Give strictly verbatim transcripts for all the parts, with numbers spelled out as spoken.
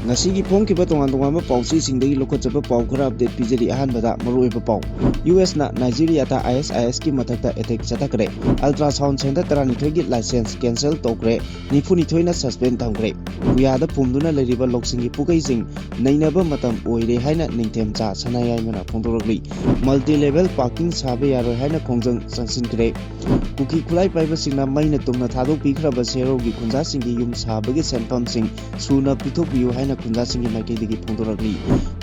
ꯉꯁꯤꯒꯤ ꯐꯣꯡꯈꯤꯕ ꯇꯣꯉꯥꯟ ꯇꯣꯉꯥꯟꯕ ꯄꯥꯎꯆꯦꯁꯤꯡꯗꯒꯤ ꯂꯧꯈꯠꯆꯕ ꯄꯥꯎ ꯈꯔ ꯑꯞꯗꯦꯠ ꯄꯤꯖꯔꯤ꯫ ꯑꯍꯥꯟꯕꯗ ꯃꯔꯨꯑꯣꯏꯕ ꯄꯥꯎ, ꯌꯨ ꯑꯦꯁꯅ ꯅꯥꯏꯖꯤꯔꯤꯌꯥꯗ ꯑꯥꯏ ꯑꯦꯁ ꯑꯥꯏ ꯑꯦꯁꯀꯤ ꯃꯊꯛꯇ ꯑꯦꯇꯦꯛ ꯆꯠꯊꯈ꯭ꯔꯦ꯫ ꯑꯜꯇ꯭ꯔꯥꯁꯥꯎꯟ ꯁꯦꯟꯇꯔ ꯇꯔꯥꯅꯤꯊꯣꯏꯒꯤ ꯂꯥꯏꯁꯦꯟꯁ ꯀꯦꯟꯁꯦꯜ ꯇꯧꯈ꯭ꯔꯦ꯫ ꯅꯤꯐꯨꯅꯤꯊꯣꯏꯅ ꯁꯁꯄꯦꯟ ꯊꯝꯈ꯭ꯔꯦ꯫ ꯄꯨꯌꯥꯗ ꯐꯨꯝꯗꯨꯅ ꯂꯩꯔꯤꯕ ꯂꯧꯁꯤꯡꯒꯤ ꯄꯨꯈꯩꯁꯤꯡ ꯅꯩꯅꯕ ꯃꯇꯝ ꯑꯣꯏꯔꯦ ꯍꯥꯏꯅ ꯅꯤꯡꯊꯦꯝꯆꯥ ꯁꯅꯥꯌꯥꯏꯃꯅ ꯐꯣꯡꯗꯣꯔꯛꯂꯤ꯫ ꯃꯜꯇꯤ ꯂꯦꯚꯦꯜ ꯄꯥꯔꯀꯤꯡ ꯁꯥꯕ ꯌꯥꯔꯣꯏ ꯍꯥꯏꯅ ꯈꯣꯡꯖꯪ ꯆꯪꯁꯤꯟꯈ꯭ꯔꯦ꯫ ꯀꯨꯀꯤ ꯈꯨꯠꯂꯥꯏ ꯄꯥꯏꯕꯁꯤꯡꯅ ꯃꯩꯅ ꯇꯨꯝꯅ ꯊꯥꯗꯣꯛꯄꯤꯈ꯭ꯔꯕ ꯁꯦꯔꯧꯒꯤ ꯈꯨꯟꯖꯥꯁꯤꯡꯒꯤ ꯌꯨꯝ ꯁꯥꯕꯒꯤ ꯁꯦꯟꯐꯝꯁꯤꯡ ꯁꯨꯅ ꯄꯤꯊꯣꯛꯄꯤꯌꯨ ꯍꯥꯏꯅ ꯈꯨꯟꯖꯥꯁꯤꯡꯒꯤ ꯃꯥꯏꯀꯩꯗꯒꯤ ꯐꯣꯡꯗꯣꯔꯛꯂꯤ꯫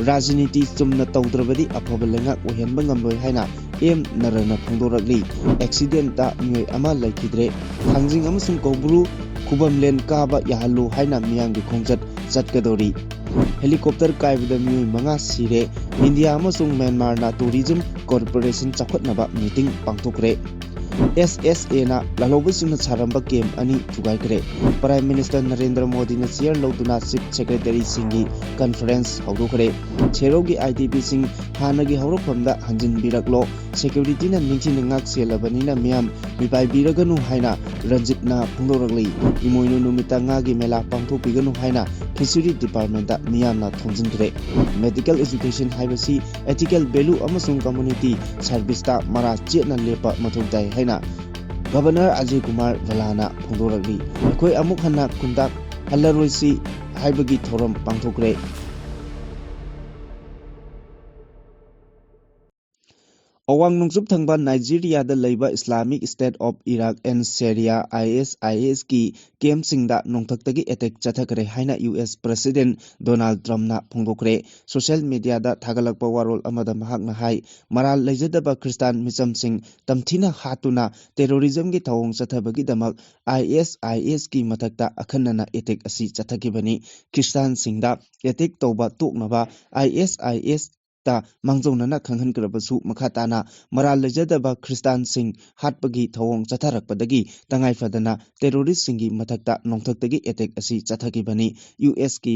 ꯔꯥꯖꯅꯤꯇꯤ ꯆꯨꯝꯅ ꯇꯧꯗ꯭ꯔꯕꯗꯤ ꯑꯐꯕ ꯂꯩꯉꯥꯛ ꯑꯣꯏꯍꯟꯕ ꯉꯝꯂꯣꯏ ꯍꯥꯏꯅ ꯑꯦꯝ ꯅꯔꯅ ꯐꯣꯡꯗꯣꯔꯛꯂꯤ꯫ ꯑꯦꯛꯁꯤꯗꯦꯟꯇ ꯃꯤꯑꯣꯏ ꯑꯃ ꯂꯩꯈꯤꯗ꯭ꯔꯦ꯫ ꯊꯥꯡꯖꯤꯡ ꯑꯃꯁꯨꯡ ꯀꯧꯕ꯭ꯔꯨ ꯈꯨꯕꯝꯂꯦꯟ ꯀꯥꯕ ꯌꯥꯍꯜꯂꯨ ꯍꯥꯏꯅ ꯃꯤꯌꯥꯝꯒꯤ ꯈꯣꯡꯆꯠ ꯆꯠꯀꯗꯧꯔꯤ꯫ ꯍꯦꯂꯤꯀꯣꯞꯇꯔ ꯀꯥꯏꯕꯗ ꯃꯤꯑꯣꯏ ꯃꯉꯥ ꯁꯤꯔꯦ꯫ ꯏꯟꯗꯤꯌꯥ ꯑꯃꯁꯨꯡ ꯃ꯭ꯌꯥꯟꯃꯥꯔꯅ ꯇꯨꯔꯤꯖꯝ ꯀꯣꯔꯄꯣꯔꯦꯁꯟ ꯆꯥꯎꯈꯠꯅꯕ ꯃꯤꯇꯤꯡ ꯄꯥꯡꯊꯣꯛꯈ꯭ꯔꯦ꯫ ꯑꯦꯁ ꯑꯦꯁ ꯑꯦꯅ ꯂꯥꯜꯍꯧꯕꯁꯤꯡꯅ ꯁꯥꯔꯝꯕ ꯀꯦꯝ ꯑꯅꯤ ꯊꯨꯒꯥꯏꯈ꯭ꯔꯦ꯫ ꯄ꯭ꯔꯥꯏꯝ ꯃꯤꯅꯤꯁꯇꯔ ꯅꯔꯦꯟꯗ꯭ꯔ ꯃꯣꯗꯤꯅ ꯆꯤꯌꯔ ꯂꯧꯗꯨꯅ ꯆꯤꯐ ꯁꯦꯀ꯭ꯔꯦꯇꯔꯤꯁꯤꯡꯒꯤ ꯀꯟꯐꯔꯦꯟꯁ ꯍꯧꯗꯣꯛꯈ꯭ꯔꯦ꯫ ꯁꯦꯔꯧꯒꯤ ꯑꯥꯏ ꯗꯤ ꯄꯤꯁꯤꯡ ꯍꯥꯟꯅꯒꯤ ꯍꯧꯔꯛꯐꯝꯗ ꯍꯟꯖꯤꯟꯕꯤꯔꯛꯂꯣ꯫ ꯁꯦꯀ꯭ꯌꯨꯔꯤꯇꯤꯅ ꯅꯤꯡꯊꯤꯅ ꯉꯥꯛ ꯁꯦꯜꯂꯕꯅꯤꯅ ꯃꯤꯌꯥꯝ ꯃꯤꯄꯥꯏꯕꯤꯔꯒꯅꯨ ꯍꯥꯏꯅ ꯔꯟꯖꯤꯠꯅ ꯐꯣꯡꯗꯣꯔꯛꯂꯤ꯫ ꯏꯃꯣꯏꯅꯨ ꯅꯨꯃꯤꯠꯇ ꯉꯥꯒꯤ ꯃꯦꯂꯥ ꯄꯥꯡꯊꯣꯛꯄꯤꯒꯅꯨ ꯍꯥꯏꯅ ꯐꯤꯁꯔꯤ ꯗꯤꯄꯥꯔꯠꯃꯦꯟꯇ ꯃꯤꯌꯥꯝꯅ ꯊꯣꯝꯖꯤꯟꯈ꯭ꯔꯦ꯫ ꯃꯦꯗꯤꯀꯦꯜ ꯑꯦꯖꯨꯀꯦꯁꯟ ꯍꯥꯏꯕꯁꯤ ethical value ꯑꯃꯁꯨꯡ ꯀꯝꯃ꯭ꯌꯨꯅꯤꯇꯤ ꯁꯔꯚꯤꯁꯇ ꯃꯔꯥ ꯆꯦꯠꯅ ꯂꯦꯞꯄ ꯃꯊꯧ ꯇꯥꯏ ꯍꯥꯏꯅ ꯒꯚꯔꯅꯔ ꯑꯖꯌ ꯀꯨꯃꯥꯔ ꯚꯜꯂꯥꯅ ꯐꯣꯡꯗꯣꯔꯛꯂꯤ꯫ ꯑꯩꯈꯣꯏ ꯑꯃꯨꯛ ꯍꯟꯅ ꯈꯨꯟꯇꯥꯛ ꯍꯜꯂꯔꯣꯏꯁꯤ ꯍꯥꯏꯕꯒꯤ ꯊꯧꯔꯝ ꯄꯥꯡꯊꯣꯛꯈ꯭ꯔꯦ꯫ ꯑꯋꯥꯡ ꯅꯣꯡꯆꯨꯞ ꯊꯪꯕ ꯅꯥꯏꯖꯤꯔꯤꯌꯥꯗ ꯂꯩꯕ Islamic State of Iraq and Syria, I S I S ꯀꯤ ꯀꯦꯝꯞꯁꯤꯡꯗ ꯅꯣꯡꯊꯛꯇꯒꯤ ꯑꯦꯇꯦꯛ ꯆꯠꯊꯈ꯭ꯔꯦ ꯍꯥꯏꯅ ꯌꯨ ꯑꯦꯁ ꯄ꯭ꯔꯦꯁꯤꯗꯦꯟꯠ ꯗꯣꯅꯥꯜꯗ ꯇ꯭ꯔꯝꯞꯅ ꯐꯣꯡꯗꯣꯛꯈ꯭ꯔꯦ꯫ ꯁꯣꯁꯤꯌꯦꯜ ꯃꯤꯗꯤꯌꯥꯗ ꯊꯥꯒꯠꯂꯛꯄ ꯋꯥꯔꯣꯜ ꯑꯃꯗ ꯃꯍꯥꯛꯅ ꯍꯥꯏ, ꯃꯔꯥꯜ ꯂꯩꯖꯗꯕ ꯈ꯭ꯔꯤꯁꯇꯥꯟ ꯃꯤꯆꯝꯁꯤꯡ ꯇꯝꯊꯤꯅ ꯍꯥꯠꯇꯨꯅ ꯇꯦꯔꯣꯔꯤꯖꯝꯒꯤ ꯊꯧꯑꯣꯡ ꯆꯠꯊꯕꯒꯤꯗꯃꯛ ꯑꯥꯏ ꯑꯦꯁ ꯑꯥꯏ ꯑꯦꯁꯀꯤ ꯃꯊꯛꯇ ꯑꯈꯟꯅꯅ ꯑꯦꯇꯦꯛ ꯑꯁꯤ ꯆꯠꯊꯈꯤꯕꯅꯤ꯫ ꯈ꯭ꯔꯤꯁꯇꯥꯟꯁꯤꯡꯗ ꯑꯦꯇꯦꯛ ꯇꯧꯕ ꯇꯣꯛꯅꯕ ꯑꯥꯏ ꯑꯦꯁ ꯑꯥꯏ ꯑꯦꯁ ꯇ ꯃꯥꯡꯖꯧꯅꯅ ꯈꯪꯍꯟꯈ꯭ꯔꯕꯁꯨ, ꯃꯈꯥ ꯇꯥꯅ ꯃꯔꯥꯜ ꯂꯩꯖꯗꯕ ꯈ꯭ꯔꯤꯁꯇꯥꯟꯁꯤꯡ ꯍꯥꯠꯄꯒꯤ ꯊꯧꯑꯣꯡ ꯆꯠꯊꯔꯛꯄꯗꯒꯤ ꯇꯉꯥꯏ ꯐꯗꯅ ꯇꯦꯔꯣꯔꯤꯁꯁꯤꯡꯒꯤ ꯃꯊꯛꯇ ꯅꯣꯡꯊꯛꯇꯒꯤ ꯑꯦꯇꯦꯛ ꯑꯁꯤ ꯆꯠꯊꯈꯤꯕꯅꯤ꯫ ꯌꯨ ꯑꯦꯁꯀꯤ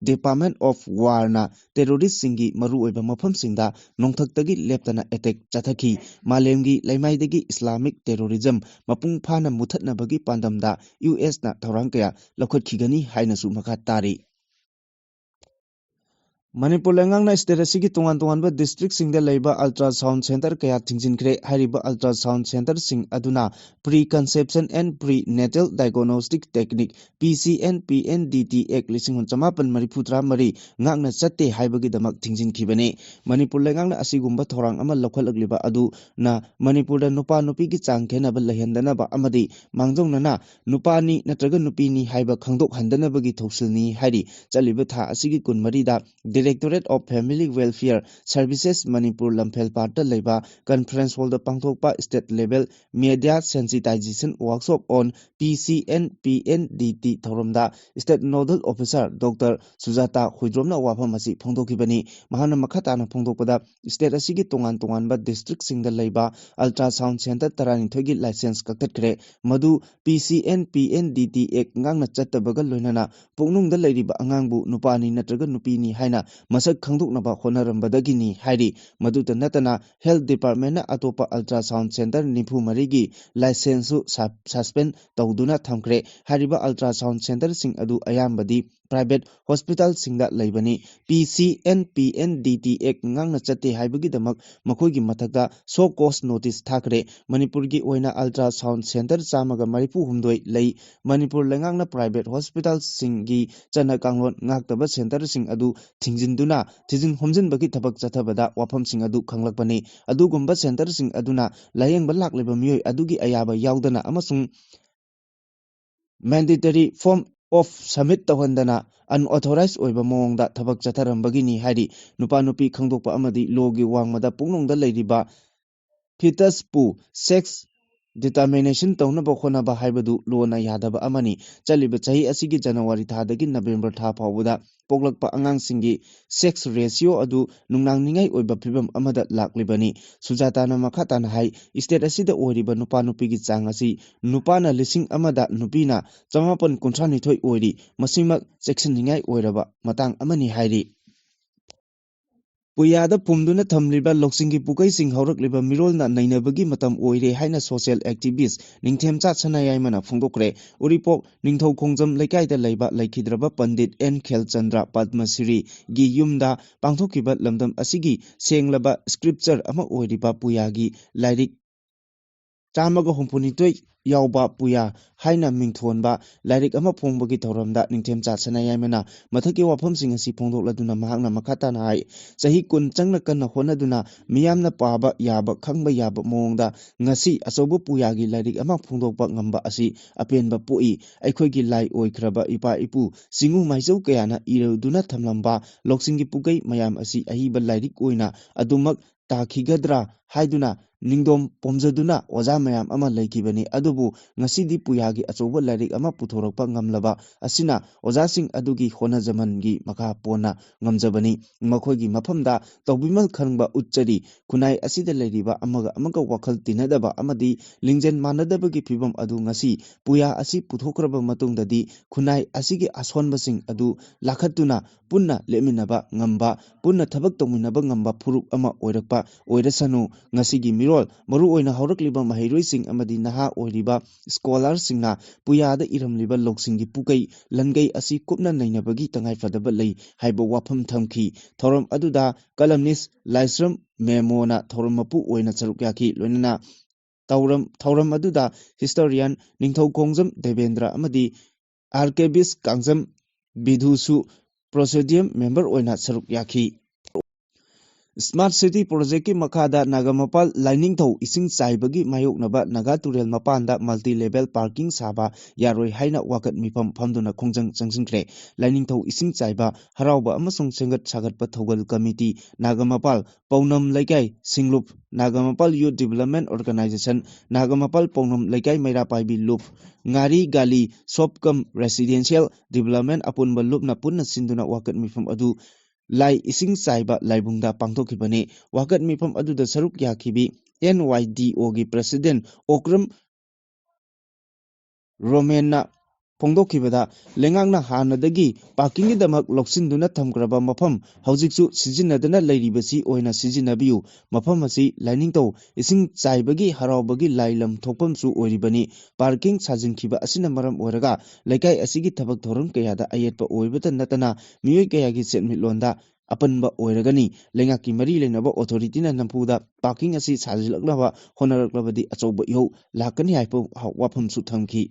Department of Warꯅ ꯇꯦꯔꯣꯔꯤꯁꯁꯤꯡꯒꯤ ꯃꯔꯨꯑꯣꯏꯕ ꯃꯐꯝꯁꯤꯡꯗ ꯅꯣꯡꯊꯛꯇꯒꯤ ꯂꯦꯞꯇꯅ ꯑꯦꯇꯦꯛ ꯆꯠꯊꯈꯤ꯫ ꯃꯥꯂꯦꯝꯒꯤ ꯂꯩꯃꯥꯏꯗꯒꯤ ꯏꯁꯂꯥꯃꯤꯛ ꯇꯦꯔꯣꯔꯤꯖꯝ ꯃꯄꯨꯡ ꯐꯥꯅ ꯃꯨꯊꯠꯅꯕꯒꯤ ꯄꯥꯟꯗꯝꯗ ꯌꯨ ꯑꯦꯁꯅ ꯊꯧꯔꯥꯡ ꯀꯌꯥ ꯂꯧꯈꯠꯈꯤꯒꯅꯤ ꯍꯥꯏꯅꯁꯨ ꯃꯈꯥ ꯇꯥꯔꯤ꯫ ꯃꯅꯤꯄꯨꯔ ꯂꯩꯉꯥꯛꯅ state ꯑꯁꯤꯒꯤ ꯇꯣꯉꯥꯟ ꯇꯣꯉꯥꯟꯕ districtꯁꯤꯡꯗ ꯂꯩꯕ ultrasound centre ꯀꯌꯥ ꯊꯤꯡꯖꯤꯟꯈ꯭ꯔꯦ꯫ ꯍꯥꯏꯔꯤꯕ ultrasound centreꯁꯤꯡ ꯑꯗꯨꯅ Pre Conception and Pre Natal Diagnostic Technique, P C N P N D T Act ꯂꯤꯁꯤꯡ ꯆꯃꯥꯄꯟ ꯃꯔꯤꯐꯨ ꯇꯔꯥ ꯃꯔꯤ ꯉꯥꯛꯅ ꯆꯠꯇꯦ ꯍꯥꯏꯕꯒꯤꯗꯃꯛ ꯊꯤꯡꯖꯤꯟꯈꯤꯕꯅꯤ꯫ ꯃꯅꯤꯄꯨꯔ ꯂꯩꯉꯥꯛꯅ ꯑꯁꯤꯒꯨꯝꯕ ꯊꯧꯔꯥꯡ ꯑꯃ ꯂꯧꯈꯠꯂꯛꯂꯤꯕ ꯑꯗꯨꯅ ꯃꯅꯤꯄꯨꯔꯗ ꯅꯨꯄꯥ ꯅꯨꯄꯤꯒꯤ ꯆꯥꯡ ꯈꯦꯠꯅꯕ ꯂꯩꯍꯟꯗꯅꯕ ꯑꯃꯗꯤ ꯃꯥꯡꯖꯧꯅꯅ ꯅꯨꯄꯥꯅꯤ ꯅꯠꯇ꯭ꯔꯒ ꯅꯨꯄꯤꯅꯤ ꯍꯥꯏꯕ ꯈꯪꯗꯣꯛꯍꯟꯗꯅꯕꯒꯤ ꯊꯧꯁꯤꯜꯅꯤ ꯍꯥꯏꯔꯤ꯫ ꯆꯠꯂꯤꯕ ꯊꯥ ꯑꯁꯤꯒꯤ ꯀꯨꯟꯃꯔꯤꯗ Directorate of Family Welfare Services Manipur ꯂꯝꯐꯦꯜꯄꯥꯠꯇ ꯂꯩꯕ conference hallꯗ ꯄꯥꯡꯊꯣꯛꯄ state level media sensitization workshop on P C N P N D T ꯊꯧꯔꯝꯗ state nodal officer Doctor ꯁꯨꯖꯥꯇꯥ ꯈꯣꯏꯗ꯭ꯔꯣꯝꯅ ꯋꯥꯐꯝ ꯑꯁꯤ ꯐꯣꯡꯗꯣꯛꯈꯤꯕꯅꯤ꯫ ꯃꯍꯥꯛꯅ ꯃꯈꯥ ꯇꯥꯅ ꯐꯣꯡꯗꯣꯛꯄꯗ, state ꯑꯁꯤꯒꯤ ꯇꯣꯉꯥꯟ ꯇꯣꯉꯥꯟꯕ districtꯁꯤꯡꯗ ꯂꯩꯕ ultrasound centre ꯇꯔꯥꯅꯤꯊꯣꯏꯒꯤ licence ꯀꯛꯊꯠꯈ꯭ꯔꯦ꯫ ꯃꯗꯨ P C N P N D T Act ꯉꯥꯛꯅ ꯆꯠꯇꯕꯒ ꯂꯣꯏꯅꯅ ꯄꯨꯛꯅꯨꯡꯗ ꯂꯩꯔꯤꯕ ꯑꯉꯥꯡꯕꯨ ꯅꯨꯄꯥꯅꯤ ꯅꯠꯇ꯭ꯔꯒ ꯅꯨꯄꯤꯅꯤ ꯍꯥꯏꯅ ꯃꯁꯛ ꯈꯪꯗꯣꯛꯅꯕ ꯍꯣꯠꯅꯔꯝꯕꯗꯒꯤꯅꯤ ꯍꯥꯏꯔꯤ꯫ ꯃꯗꯨꯇ ꯅꯠꯇꯅ, health departmentꯅ ꯑꯇꯣꯞꯄ ultrasound centre ꯅꯤꯐꯨ ꯃꯔꯤꯒꯤ licenceꯁꯨ ꯁ-, suspend ꯇꯧꯗꯨꯅ ꯊꯝꯈ꯭ꯔꯦ꯫ ꯍꯥꯏꯔꯤꯕ ultrasound centreꯁꯤꯡ ꯑꯗꯨ ꯑꯌꯥꯝꯕꯗꯤ private hospitalꯁꯤꯡꯗ ꯂꯩꯕꯅꯤ꯫ P C N P N D T Act ꯉꯥꯛꯅ ꯆꯠꯇꯦ ꯍꯥꯏꯕꯒꯤꯗꯃꯛ ꯃꯈꯣꯏꯒꯤ ꯃꯊꯛꯇ show cause notice ꯊꯥꯈ꯭ꯔꯦ꯫ ꯃꯅꯤꯄꯨꯔꯒꯤ ꯑꯣꯏꯅ ultrasound centre ꯆꯥꯝꯃꯒ ꯃꯔꯤꯐꯨ ꯍꯨꯝꯗꯣꯏ ꯂꯩ꯫ ꯃꯅꯤꯄꯨꯔ ꯂꯩꯉꯥꯛꯅ private hospitalꯁꯤꯡꯒꯤ ꯆꯠꯅ ꯀꯥꯡꯂꯣꯟ ꯉꯥꯛꯇꯕ centreꯁꯤꯡ ꯑꯗꯨ ꯊꯤꯡꯖꯤꯟꯗꯨꯅ ꯊꯤꯖꯤꯟ ꯍꯨꯝꯖꯤꯟꯕꯒꯤ ꯊꯕꯛ ꯆꯠꯊꯕꯗ ꯋꯥꯐꯝꯁꯤꯡ ꯑꯗꯨ ꯈꯪꯂꯛꯄꯅꯤ꯫ ꯑꯗꯨꯒꯨꯝꯕ centreꯁꯤꯡ ꯑꯗꯨꯅ ꯂꯥꯌꯦꯡꯕ ꯂꯥꯛꯂꯤꯕ ꯃꯤꯑꯣꯏ ꯑꯗꯨꯒꯤ ꯑꯌꯥꯕ ꯌꯥꯎꯗꯅ ꯑꯃꯁꯨꯡ mandatory form of submit ꯇꯧꯍꯟꯗꯅ unauthorized ꯑꯣꯏꯕ ꯃꯑꯣꯡꯗ ꯊꯕꯛ ꯆꯠꯊꯔꯝꯕꯒꯤꯅꯤ ꯍꯥꯏꯔꯤ꯫ ꯅꯨꯄꯥ ꯅꯨꯄꯤ ꯈꯪꯗꯣꯛꯄ ꯑꯃꯗꯤ lawꯒꯤ ꯋꯥꯡꯃꯗ ꯄꯨꯛꯅꯨꯡꯗ ꯂꯩꯔꯤꯕ fetusꯄꯨ sex determination ꯇꯧꯅꯕ ꯍꯣꯠꯅꯕ ꯍꯥꯏꯕꯗꯨ lawꯅ ꯌꯥꯗꯕ ꯑꯃꯅꯤ꯫ ꯆꯠꯂꯤꯕ ꯆꯍꯤ ꯑꯁꯤꯒꯤ January ꯊꯥꯗꯒꯤ November ꯊꯥ ꯐꯥꯎꯕꯗ ꯄꯣꯛꯂꯛꯄ ꯑꯉꯥꯡꯁꯤꯡꯒꯤ sex ratio ꯑꯗꯨ ꯅꯨꯡꯅꯥꯡꯅꯤꯡꯉꯥꯏ ꯑꯣꯏꯕ ꯐꯤꯕꯝ ꯑꯃꯗ ꯂꯥꯛꯂꯤꯕꯅꯤ꯫ ꯁꯨꯖꯥꯇꯥꯅ ꯃꯈꯥ ꯇꯥꯅ ꯍꯥꯏ, state ꯑꯁꯤꯗ ꯑꯣꯏꯔꯤꯕ ꯅꯨꯄꯥ ꯅꯨꯄꯤꯒꯤ ꯆꯥꯡ ꯑꯁꯤ ꯅꯨꯄꯥꯅ ꯂꯤꯁꯤꯡ ꯑꯃꯗ ꯅꯨꯄꯤꯅ ꯆꯃꯥꯄꯟ ꯀꯨꯟꯊ꯭ꯔꯥ ꯅꯤꯊꯣꯏ ꯑꯣꯏꯔꯤ꯫ ꯃꯁꯤꯃꯛ ꯆꯦꯛꯁꯤꯟꯅꯤꯡꯉꯥꯏ ꯑꯣꯏꯔꯕ ꯃꯇꯥꯡ ꯑꯃꯅꯤ ꯍꯥꯏꯔꯤ꯫ ꯄꯨꯌꯥꯗ ꯐꯨꯝꯗꯨꯅ ꯊꯝꯂꯤꯕ ꯂꯧꯁꯤꯡꯒꯤ ꯄꯨꯀꯩꯁꯤꯡ ꯍꯧꯔꯛꯂꯤꯕ ꯃꯤꯔꯣꯜꯅ ꯅꯩꯅꯕꯒꯤ ꯃꯇꯝ ꯑꯣꯏꯔꯦ ꯍꯥꯏꯅ social activist ꯅꯤꯡꯊꯦꯝꯆꯥ ꯁꯅꯥꯌꯥꯏꯃꯅ ꯐꯣꯡꯗꯣꯛꯈ꯭ꯔꯦ꯫ ꯎꯔꯤꯄꯣꯛ ꯅꯤꯡꯊꯧꯈꯣꯡꯖꯝ ꯂꯩꯀꯥꯏꯗ ꯂꯩꯕ ꯂꯩꯈꯤꯗ꯭ꯔꯕ ꯄꯟꯗꯤꯠ ꯑꯦꯟ ꯈꯦꯜꯆꯟꯗ꯭ꯔ ꯄꯗꯃꯁꯤꯔꯤꯒꯤ ꯌꯨꯝꯗ ꯄꯥꯡꯊꯣꯛꯈꯤꯕ ꯂꯝꯗꯝ ꯑꯁꯤꯒꯤ ꯁꯦꯡꯂꯕ scripture ꯑꯃ ꯑꯣꯏꯔꯤꯕ ꯄꯨꯌꯥꯒꯤ ꯂꯥꯏꯔꯤꯛ ꯆꯥꯝꯃꯒ ꯍꯨꯝꯐꯨꯅꯤꯊꯣꯏ ꯌꯥꯎꯕ ꯄꯨꯌꯥ ꯍꯥꯏꯅ ꯃꯤꯡꯊꯣꯟꯕ ꯂꯥꯏꯔꯤꯛ ꯑꯃ ꯐꯣꯡꯕꯒꯤ ꯊꯧꯔꯝꯗ ꯅꯤꯡꯊꯦꯝꯆꯥ ꯁꯅꯥꯌꯥꯏꯃꯅ ꯃꯊꯛꯀꯤ ꯋꯥꯐꯝꯁꯤꯡ ꯑꯁꯤ ꯐꯣꯡꯗꯣꯛꯂꯗꯨꯅ ꯃꯍꯥꯛꯅ ꯃꯈꯥ ꯇꯥꯅ ꯍꯥꯏ, ꯆꯍꯤ ꯀꯨꯟ ꯆꯪꯅ ꯀꯟꯅ ꯍꯣꯠꯅꯗꯨꯅ ꯃꯤꯌꯥꯝꯅ ꯄꯥꯕ ꯌꯥꯕ, ꯈꯪꯕ ꯌꯥꯕ ꯃꯑꯣꯡꯗ ꯉꯁꯤ ꯑꯆꯧꯕ ꯄꯨꯌꯥꯒꯤ ꯂꯥꯏꯔꯤꯛ ꯑꯃ ꯐꯣꯡꯗꯣꯛꯄ ꯉꯝꯕ ꯑꯁꯤ ꯑꯄꯦꯟꯕ ꯄꯣꯛꯏ꯫ ꯑꯩꯈꯣꯏꯒꯤ ꯂꯥꯏ ꯑꯣꯏꯈ꯭ꯔꯕ ꯏꯄꯥ ꯏꯄꯨ ꯆꯤꯡꯉꯨ ꯃꯥꯏꯆꯧ ꯀꯌꯥꯅ ꯏꯔꯗꯨꯅ ꯊꯝꯂꯝꯕ ꯂꯧꯁꯤꯡꯒꯤ ꯄꯨꯀꯩ ꯃꯌꯥꯝ ꯑꯁꯤ ꯑꯍꯤꯕ ꯂꯥꯏꯔꯤꯛ ꯑꯣꯏꯅ ꯑꯗꯨꯃꯛ ꯇꯥꯈꯤꯒꯗ꯭ꯔꯥ ꯍꯥꯏꯗꯨꯅ ꯅꯤꯡꯗꯣꯝ ꯄꯣꯝꯖꯗꯨꯅ ꯑꯣꯖꯥ ꯃꯌꯥꯝ ꯑꯃ ꯂꯩꯈꯤꯕꯅꯤ꯫ ꯑꯗꯨꯕꯨ ꯉꯁꯤꯗꯤ ꯄꯨꯌꯥꯒꯤ ꯑꯆꯧꯕ ꯂꯥꯏꯔꯤꯛ ꯑꯃ ꯄꯨꯊꯣꯔꯛꯄ ꯉꯝꯂꯕ ꯑꯁꯤꯅ ꯑꯣꯖꯥꯁꯤꯡ ꯑꯗꯨꯒꯤ ꯍꯣꯠꯅꯖꯃꯟꯒꯤ ꯃꯈꯥ ꯄꯣꯟꯅ ꯉꯝꯖꯕꯅꯤ꯫ ꯃꯈꯣꯏꯒꯤ ꯃꯐꯝꯗ ꯇꯧꯕꯤꯃꯜ ꯈꯪꯕ ꯎꯠꯆꯔꯤ꯫ ꯈꯨꯟꯅꯥꯏ ꯑꯁꯤꯗ ꯂꯩꯔꯤꯕ ꯑꯃꯒ ꯑꯃꯒ ꯋꯥꯈꯜ ꯇꯤꯟꯅꯗꯕ ꯑꯃꯗꯤ ꯂꯤꯡꯖꯦꯜ ꯃꯥꯟꯅꯗꯕꯒꯤ ꯐꯤꯕꯝ ꯑꯗꯨ ꯉꯁꯤ ꯄꯨꯌꯥ ꯑꯁꯤ ꯄꯨꯊꯣꯛꯈ꯭ꯔꯕ ꯃꯇꯨꯡꯗꯗꯤ ꯈꯨꯟꯅꯥꯏ ꯑꯁꯤꯒꯤ ꯑꯁꯣꯟꯕꯁꯤꯡ ꯑꯗꯨ ꯂꯥꯈꯠꯇꯨꯅ ꯄꯨꯟꯅ ꯂꯦꯞꯃꯤꯟꯅꯕ ꯉꯝꯕ, ꯄꯨꯟꯅ ꯊꯕꯛ ꯇꯧꯃꯤꯟꯅꯕ ꯉꯝꯕ ꯐꯨꯔꯨꯞ ꯑꯃ ꯑꯣꯏꯔꯛꯄ ꯑꯣꯏꯔꯁꯅꯨ꯫ ꯉꯁꯤꯒꯤ ꯃꯤꯔꯣꯜ, ꯃꯔꯨꯑꯣꯏꯅ ꯍꯧꯔꯛꯂꯤꯕ ꯃꯍꯩꯔꯣꯏꯁꯤꯡ ꯑꯃꯗꯤ ꯅꯍꯥ ꯑꯣꯏꯔꯤꯕ scholarꯁꯤꯡꯅ ꯄꯨꯌꯥꯗ ꯏꯔꯝꯂꯤꯕ ꯂꯧꯁꯤꯡꯒꯤ ꯄꯨꯀꯩ ꯂꯟꯒꯩ ꯑꯁꯤ ꯀꯨꯞꯅ ꯅꯩꯅꯕꯒꯤ ꯇꯉꯥꯏꯐꯗꯕ ꯂꯩ ꯍꯥꯏꯕ ꯋꯥꯐꯝ ꯊꯝꯈꯤ꯫ ꯊꯧꯔꯝ ꯑꯗꯨꯗ columnist ꯂꯥꯏꯁ꯭ꯔꯝ ꯃꯦꯃꯣꯅ ꯊꯧꯔꯝ ꯃꯄꯨ ꯑꯣꯏꯅ ꯁꯔꯨꯛ ꯌꯥꯈꯤ꯫ ꯂꯣꯏꯅꯅ ꯊꯧꯔꯝ, ꯊꯧꯔꯝ ꯑꯗꯨꯗ historian ꯅꯤꯡꯊꯧꯈꯣꯡꯖꯝ ꯗꯦꯕꯦꯟꯗ꯭ꯔ ꯑꯃꯗꯤ archivist ꯀꯥꯡꯖꯝ ꯕꯤꯙꯨꯁꯨ presidium member ꯑꯣꯏꯅ ꯁꯔꯨꯛ ꯌꯥꯈꯤ꯫ Smart City Projectꯀꯤ ꯃꯈꯥꯗ ꯅꯥꯒꯥꯃꯄꯥꯜ ꯂꯥꯏꯅꯤꯡꯊꯧ ꯏꯁꯤꯡ ꯆꯥꯏꯕꯒꯤ ꯃꯥꯌꯣꯛꯅꯕ ꯅꯥꯒꯥ ꯇꯨꯔꯦꯜ ꯃꯄꯥꯟꯗ multi level parking ꯁꯥꯕ ꯌꯥꯔꯣꯏ ꯍꯥꯏꯅ ꯋꯥꯀꯠ ꯃꯤꯐꯝ ꯐꯝꯗꯨꯅ ꯈꯣꯡꯖꯪ ꯆꯪꯁꯤꯟꯈ꯭ꯔꯦ꯫ ꯂꯥꯏꯅꯤꯡꯊꯧ ꯏꯁꯤꯡ ꯆꯥꯏꯕ ꯍꯔꯥꯎꯕ ꯑꯃꯁꯨꯡ ꯁꯦꯝꯒꯠ ꯁꯥꯒꯠꯄ ꯊꯧꯒꯜ ꯀꯃꯤꯇꯤ, ꯅꯥꯒꯥꯃꯄꯥꯜ ꯄꯧꯅꯝ ꯂꯩꯀꯥꯏ ꯁꯤꯡꯂꯨꯞ, Nagampal Youth Development Organisation, Nagampal ꯄꯧꯅꯝ ꯂꯩꯀꯥꯏ ꯃꯩꯔꯥ ꯄꯥꯏꯕꯤ ꯂꯨꯞ, ꯉꯥꯔꯤ ꯒꯥꯂꯤ shop cum residential development ꯑꯄꯨꯟꯕ ꯂꯨꯞꯅ ꯄꯨꯟꯅ ꯁꯤꯟꯗꯨꯅ ꯋꯥꯀꯠ ꯃꯤꯐꯝ ꯑꯗꯨ ꯂꯥꯏ ꯏꯁꯤꯡ ꯆꯥꯏꯕ ꯂꯥꯏꯕꯨꯡꯗ ꯄꯥꯡꯊꯣꯛꯈꯤꯕꯅꯤ꯫ ꯋꯥꯀꯠ ꯃꯤꯐꯝ ꯑꯗꯨꯗ ꯁꯔꯨꯛ ꯌꯥꯈꯤꯕꯤ NYDOꯒꯤ president ꯑꯣꯀ꯭ꯔꯝ ꯔꯣꯃꯦꯟꯅ ꯐꯣꯡꯗꯣꯛꯈꯤꯕꯗ, ꯂꯩꯉꯥꯛꯅ ꯍꯥꯟꯅꯗꯒꯤ ꯄꯥꯔꯀꯤꯡꯒꯤꯗꯃꯛ ꯂꯧꯁꯤꯟꯗꯨꯅ ꯊꯝꯈ꯭ꯔꯕ ꯃꯐꯝ ꯍꯧꯖꯤꯛꯁꯨ ꯁꯤꯖꯤꯟꯅꯗꯅ ꯂꯩꯔꯤꯕꯁꯤ ꯑꯣꯏꯅ ꯁꯤꯖꯤꯟꯅꯕꯤꯌꯨ꯫ ꯃꯐꯝ ꯑꯁꯤ ꯂꯥꯏꯅꯤꯡꯊꯧ ꯏꯁꯤꯡ ꯆꯥꯏꯕꯒꯤ ꯍꯔꯥꯎꯕꯒꯤ ꯂꯥꯏꯂꯝ ꯊꯣꯛꯐꯝꯁꯨ ꯑꯣꯏꯔꯤꯕꯅꯤ꯫ ꯄꯥꯔꯀꯤꯡ ꯁꯥꯖꯤꯟꯈꯤꯕ ꯑꯁꯤꯅ ꯃꯔꯝ ꯑꯣꯏꯔꯒ ꯂꯩꯀꯥꯏ ꯑꯁꯤꯒꯤ ꯊꯕꯛ ꯊꯧꯔꯝ ꯀꯌꯥꯗ ꯑꯌꯦꯠꯄ ꯑꯣꯏꯕꯇ ꯅꯠꯇꯅ ꯃꯤꯑꯣꯏ ꯀꯌꯥꯒꯤ ꯁꯦꯟꯃꯤꯠꯂꯣꯟꯗ ꯑꯄꯟꯕ ꯑꯣꯏꯔꯒꯅꯤ꯫ ꯂꯩꯉꯥꯛꯀꯤ ꯃꯔꯤ ꯂꯩꯅꯕ ꯑꯣꯊꯣꯔꯤꯇꯤꯅ ꯅꯝꯐꯨꯗ ꯄꯥꯔꯀꯤꯡ ꯑꯁꯤ ꯁꯥꯖꯤꯜꯂꯛꯅꯕ ꯍꯣꯠꯅꯔꯛꯂꯕꯗꯤ ꯑꯆꯧꯕ ꯏꯍꯧ ꯂꯥꯛꯀꯅꯤ ꯍꯥꯏꯕ ꯋꯥꯐꯝꯁꯨ ꯊꯝꯈꯤ꯫